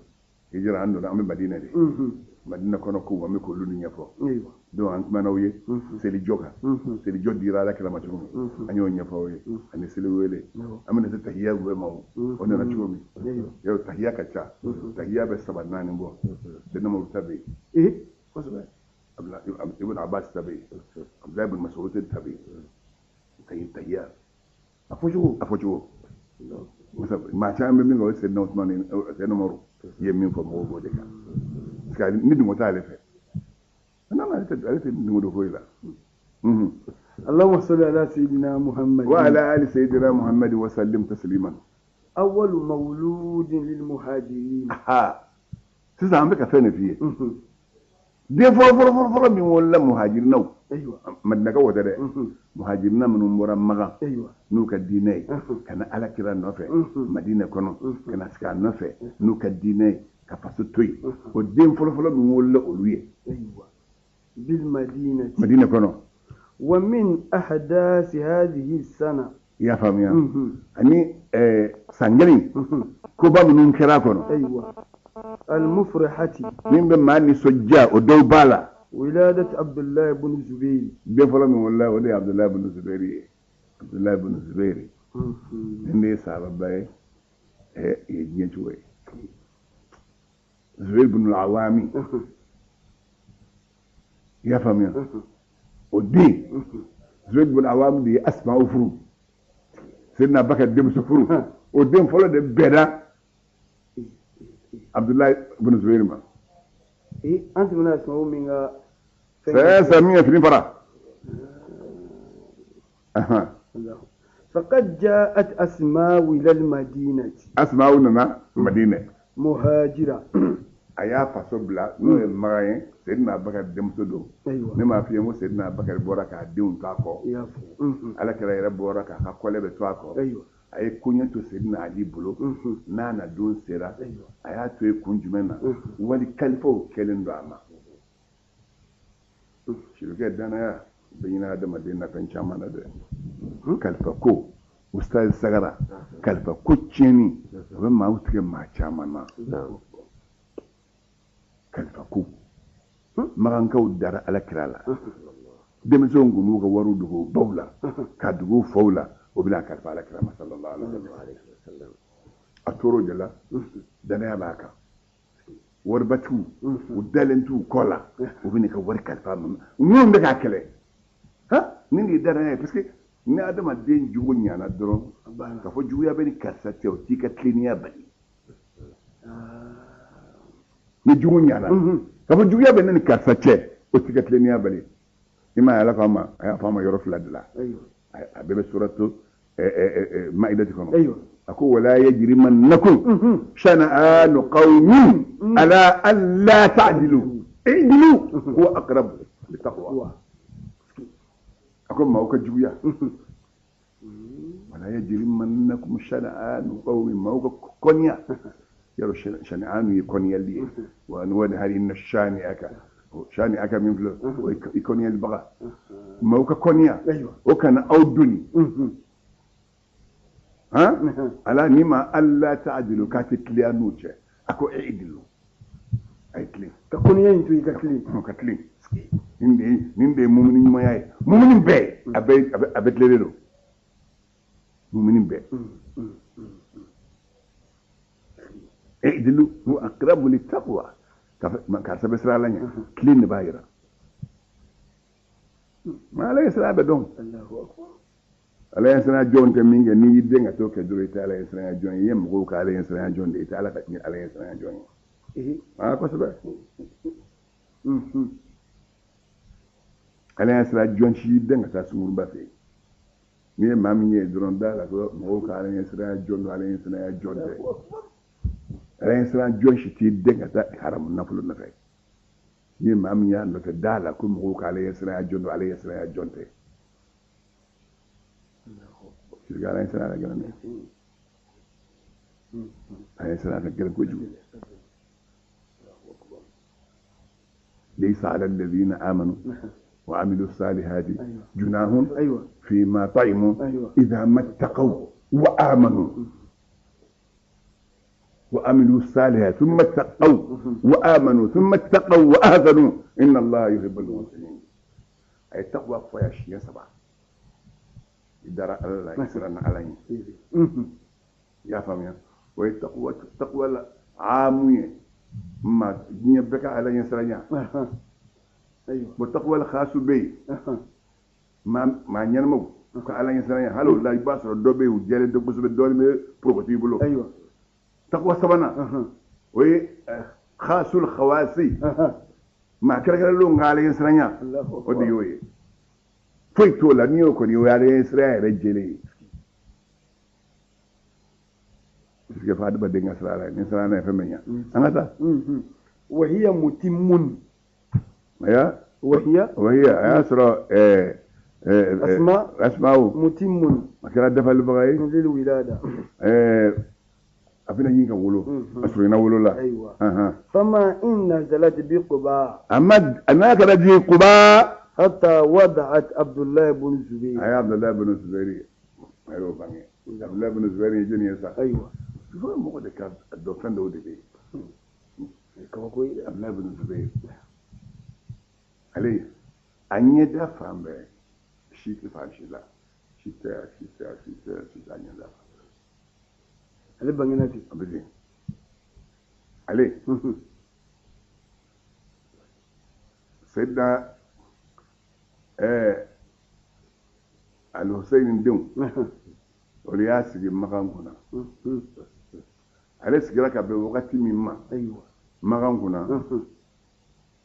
Hijira, an donna, an bɛ Madina de. Mhm. Madina kɔnɔ kow, an bɛ k'olu de ɲɛfɔ. Ayiwa. Donc an kumana aw ye Mhm. selijɔ kan. Mhm. Selijɔ dira Ala kira ma cogo min, Mhm. an y'o ɲɛfɔ aw ye, ani seli wele. Awɔ. An bɛna se tahiya bɛɛ ma o. Mhm. O nana cogo min, Ayiwa. yɔrɔ tahiya ka ca, tahiya bɛ saba naani bɔ. Sɛdina Umaru ta bɛ yen. Ee. Kosɛbɛ. Ibn Abbas ta bɛ yen, Abdulayi ibn Mas'ud ta bɛ yen. Tahiya A fɔ cogo. a fɔ cogo, maa caman bɛ min kɛ, o ye Sɛdina Usumani, Sɛdina Umaru ye min fɔ, mɔgɔw b'o de kan, parce que ni dun t'ale fɛ, non, ale tɛ dun don foyi la. Mhm. اللهم صل على سيدنا محمد. وعلى آل سيدنا محمد وسلم تسليما. أول مولود للمهاجرين. Ha, sisan an bɛ ka fɛn de f'i ye. Mhm. Den fɔlɔ fɔlɔ fɔlɔ fɔlɔ min wolola muhajirinaw, أيوة. Madinakaw tɛ dɛ, Mhm. muhajirina minnu bɔra Makan أيوة. n'u ka diinɛ ye, Mhm. ka na Ala kira nɔfɛ Mhm. Madina kɔnɔ, Mhm. ka na sigi a nɔfɛ n'u ka diinɛ ye, ka faso to yen, Mhm. o den fɔlɔ fɔlɔ min wolola olu ye أيوة، بالمدينة. Madina kɔnɔ. ومن أحداث هذه السنة. I y'a faamuya? Mhm. Ani san kelen Mhm. koba minnu kɛra a kɔnɔ, أيوة، المفرحة. min bɛ maa nisɔndiya, o dɔw b'a la. ولادة عبد الله بن الزبير. Den fɔlɔ min wolola, o de ye Abudulayi bin Zubɛri ye. Abudulayi bin Zubɛri, Mhm. nin de ye sahababa ye. Ye diɲɛ cogo ye. Zubair bin al-Awami i y'a faamuya o den Zubair bin al-Awami de ye Asma'u furu Seydina Abubakar denmuso furu o den fɔlɔ de bɛnna Abdullahi bin Zubair ma. An tɛmɛna Asma'u min ka. Sɛ sɛ min ye fini fara. Faqad ja'at Asma'u ila al-Madinati. Asma'u nana Madinɛ. Muhajira. A y'a faso bila n'o ye Makan ye Seydina Abubakar denmuso don. Ne m'a f'i ye ko Seydina Abubakar bɔra k'a denw to a kɔ. Ala kira yɛrɛ bɔra k'a ka kɔlɛ bɛɛ to a kɔ. A ye koɲɛ to Seydina Ali bolo n'a na don sera a y'a to yen kun jumɛn na wali kalifaw kɛlen don a ma. Sirikɛ danaya bɛ ɲini adamaden na fɛn caman na dɛ. Kalifa ko Ustaz Sagara kalifa ko tiɲɛni o bɛ maaw tigɛ maa caman na. Kalifa ko makankaw dara ala kira la denmisɛnw tun b'u ka wariw dogo baw la k'a dogo faw la o bɛna kalifa ala kira ma sallallahu alaihi wasallam. A tor'o de la danaya b'a kan waribatigiw u dalen t'u kɔ la u bɛna ka wari kalifa ma minnu bɛ k'a kɛlɛ nin de ye danaya ye parce que ni adamaden jogo ɲana dɔrɔn k'a fɔ juguya bɛ ni karisa cɛ o t'i ka tilennenya bali. Ni jugu ɲana k'a fɔ juguya bɛ ne ni karisa cɛ o t'i ka tilennenya bali. I m'a ye ala ko a ma a y'a fɔ a ma yɔrɔ fila de la a bɛɛ bɛ suratu Maidati kɔnɔ. A ko wala yajrimannakum shana'anu qawmin ala alla ta'dilu i'dilu huwa aqrabu littaqwa. A ko maaw ka juguya wala yajrimannakum shana'anu qawmin maaw ka kɔniya yaro shana'anu ye kɔniyali ye wa wani hari inna shani'aka shani'aka min filɛ o ye kɔniyalibaga maaw ka kɔniya o kana aw doni ala ni ma alla ta'dilu k'a tɛ tilen n'u cɛ a ko i'dilu a ye tilen ka kɔniya in to i ka tilen ka tilen nin de ye mumuni ɲumanya ye mumuni bɛɛ a bɛ tilennen don mumuni bɛɛ i'dilu huwa aqrabu littaqwa karisa bɛ siran ala ɲɛ tilen de b'a jira ma ala ye siran bɛ dɔn ala ye siran jɔn tɛ min kɛ n'i y'i den ka t'o kɛ dɔrɔn i tɛ ala ye siran jɔn ye i ye mɔgɔw ka ala ye siran jɔn de i tɛ ala ka ala ye siran jɔn ye kosɛbɛ ala ye siran jɔn si y'i den ka taa sunguruba fɛ yen n'i ye maa min ye dɔrɔn da la ko mɔgɔw ka ala ye siran jɔn don ala ye siran jɔn tɛ ala ye siran jɔn si t'i den ka taa haramu nafolo nɔfɛ n'i ye maa min y'a nɔfɛ da la ko mɔgɔw ka ala ye siran jɔn don ala ye siran jɔn tɛ ala ye siran ka gɛlɛn dɛ ala ye siran ka gɛlɛn kojugu. ليس على الذين آمنوا وعملوا الصالحات جناح فيما طعموا إذا ما اتقوا وآمنوا وعملوا الصالحات ثم اتقوا وآمنوا ثم اتقوا وأحسنوا إن الله يحب المحسنين. أي التقوى فيا سبعة إدارة الله يسرنا عليه يا فهمي ويتقوى تقوى عامية ما يبقى على يسرنا والتقوى الخاص بي ما ينمو على يسرنا هلو لا يبصر دوبي وجالي دوبس بالدول مي بروبتي بلو أيوة تقوى سبنا وي خاص الخواسي ما كلا كلا لون على يسرنا وديوي foyi t'o la n'i y'o kɔni o ye ala ɲɛsiranya yɛrɛ jɛlen ye parce que fo adamaden ka siran ala ye ni siran ala ye fɛn bɛ ɲa an ka taa. Wahiya mutimmun. Aya. Wahiya. Wahiya a y'a sɔrɔ Asma. Asma'u. Mutimmun. A kɛra dafalibaga ye. Lil wilada. A bɛna ɲini ka wolo a surunyana wolo la. Ayiwa. Fama in nazalat bi Quba. A ma a n'a kɛra jigin Quba. حتى وضعت عبد الله بن زبير. أي عبد الله بن زبير أيوة بني عبد الله بن زبير يجيني يسا. أيوة. شوفوا مو ده كان الدوفن ده ودي. عبد الله بن زبير. عليه أن يدافع به شيء تفهم شيء لا شيء تاع شيء تاع شيء تاع شيء أن يدافع. عليه بني نبي. أبدي. عليه. Seyidina Alhuseyini denw olu y'a sigi Makan kunna. Ale sigira ka bɛn wagati min ma Makan kunna,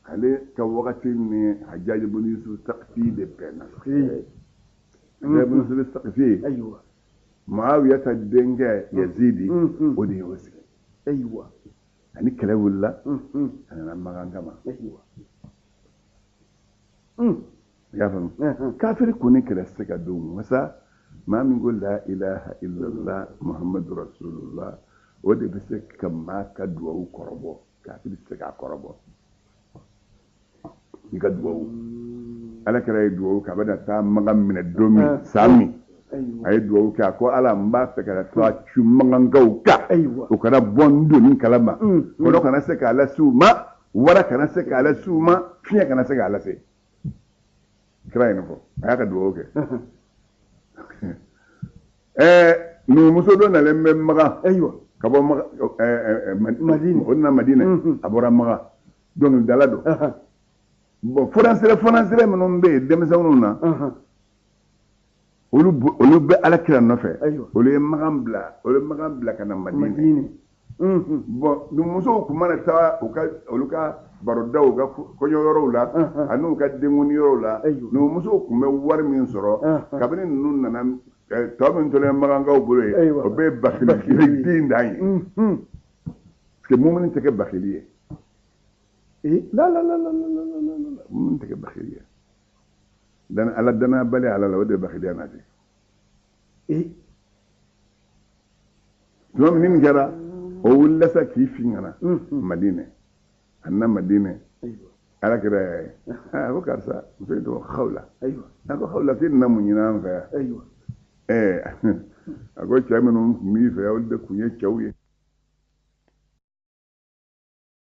ale ka wagati ni Hajjaji bun Yusuf Sakafi de bɛnna. Hajjaji bun Yusuf Sakafi, Muawiyata denkɛ Yazidi, o de y'o sigi. Ani kɛlɛ wulila, a nana Makan kama. I y'a faamu? Kafiri kun ni kɛlɛ tɛ se ka don wasa. Maa min ko la ilaha illallah muhammadu rasulullah, o de bɛ se ka maa ka duwawu kɔrɔbɔ. Kafiri tɛ se k'a kɔrɔbɔ i ka duwawu. Ala kira ye duwawu kɛ, a bɛna taa Makan minɛ don min, san min, a ye duwawu kɛ, a ko Ala, n b'a fɛ ka taa cun Makankaw kan, u kana bɔ n doni kalama, kɔnɔ kana se k'a lase u ma, wara kana se k'a lase u ma, fiɲɛ kana se k'a lase. Kira ye nin fɔ, a y'a ka duwawu kɛ. Numumuso dɔ nalen bɛ Makan ka bɔ Madina, o nana Madina, a bɔra Makan, dɔnkilidala don. Bon, fɔnansire fɔnansire minnu bɛ yen denmisɛnninw na, olu bɛ Ala kira nɔfɛ, olu ye Makan bila, olu ye Makan bila ka na Madina. Bon, numusow tun mana taa u ka olu ka barodaw, u ka kɔɲɔyɔrɔw la ani u ka denkundi yɔrɔw la, numusow tun bɛ wari min sɔrɔ kabini ninnu nana, tɔ min tolen Makankaw bolo ye, o bɛɛ ye bakili den dan ye, parce que mumuni tɛ kɛ bakili ye. La la la la la la la la, mumuni tɛ kɛ bakili ye. Dan ala danaya bali ala la, o de ye bakiliya nati. Tuma min ni nin kɛra, o wulila sa k'i fin ka na Madinɛ. A nana Madinɛ, Ala kira y'a ye, a ko karisa, muso in tɔgɔ Hawula. A ko Hawula, k'i nana mun ɲini an fɛ yan? A ko cɛ minnu tun b'i fɛ yan, olu de tun ye cɛw ye.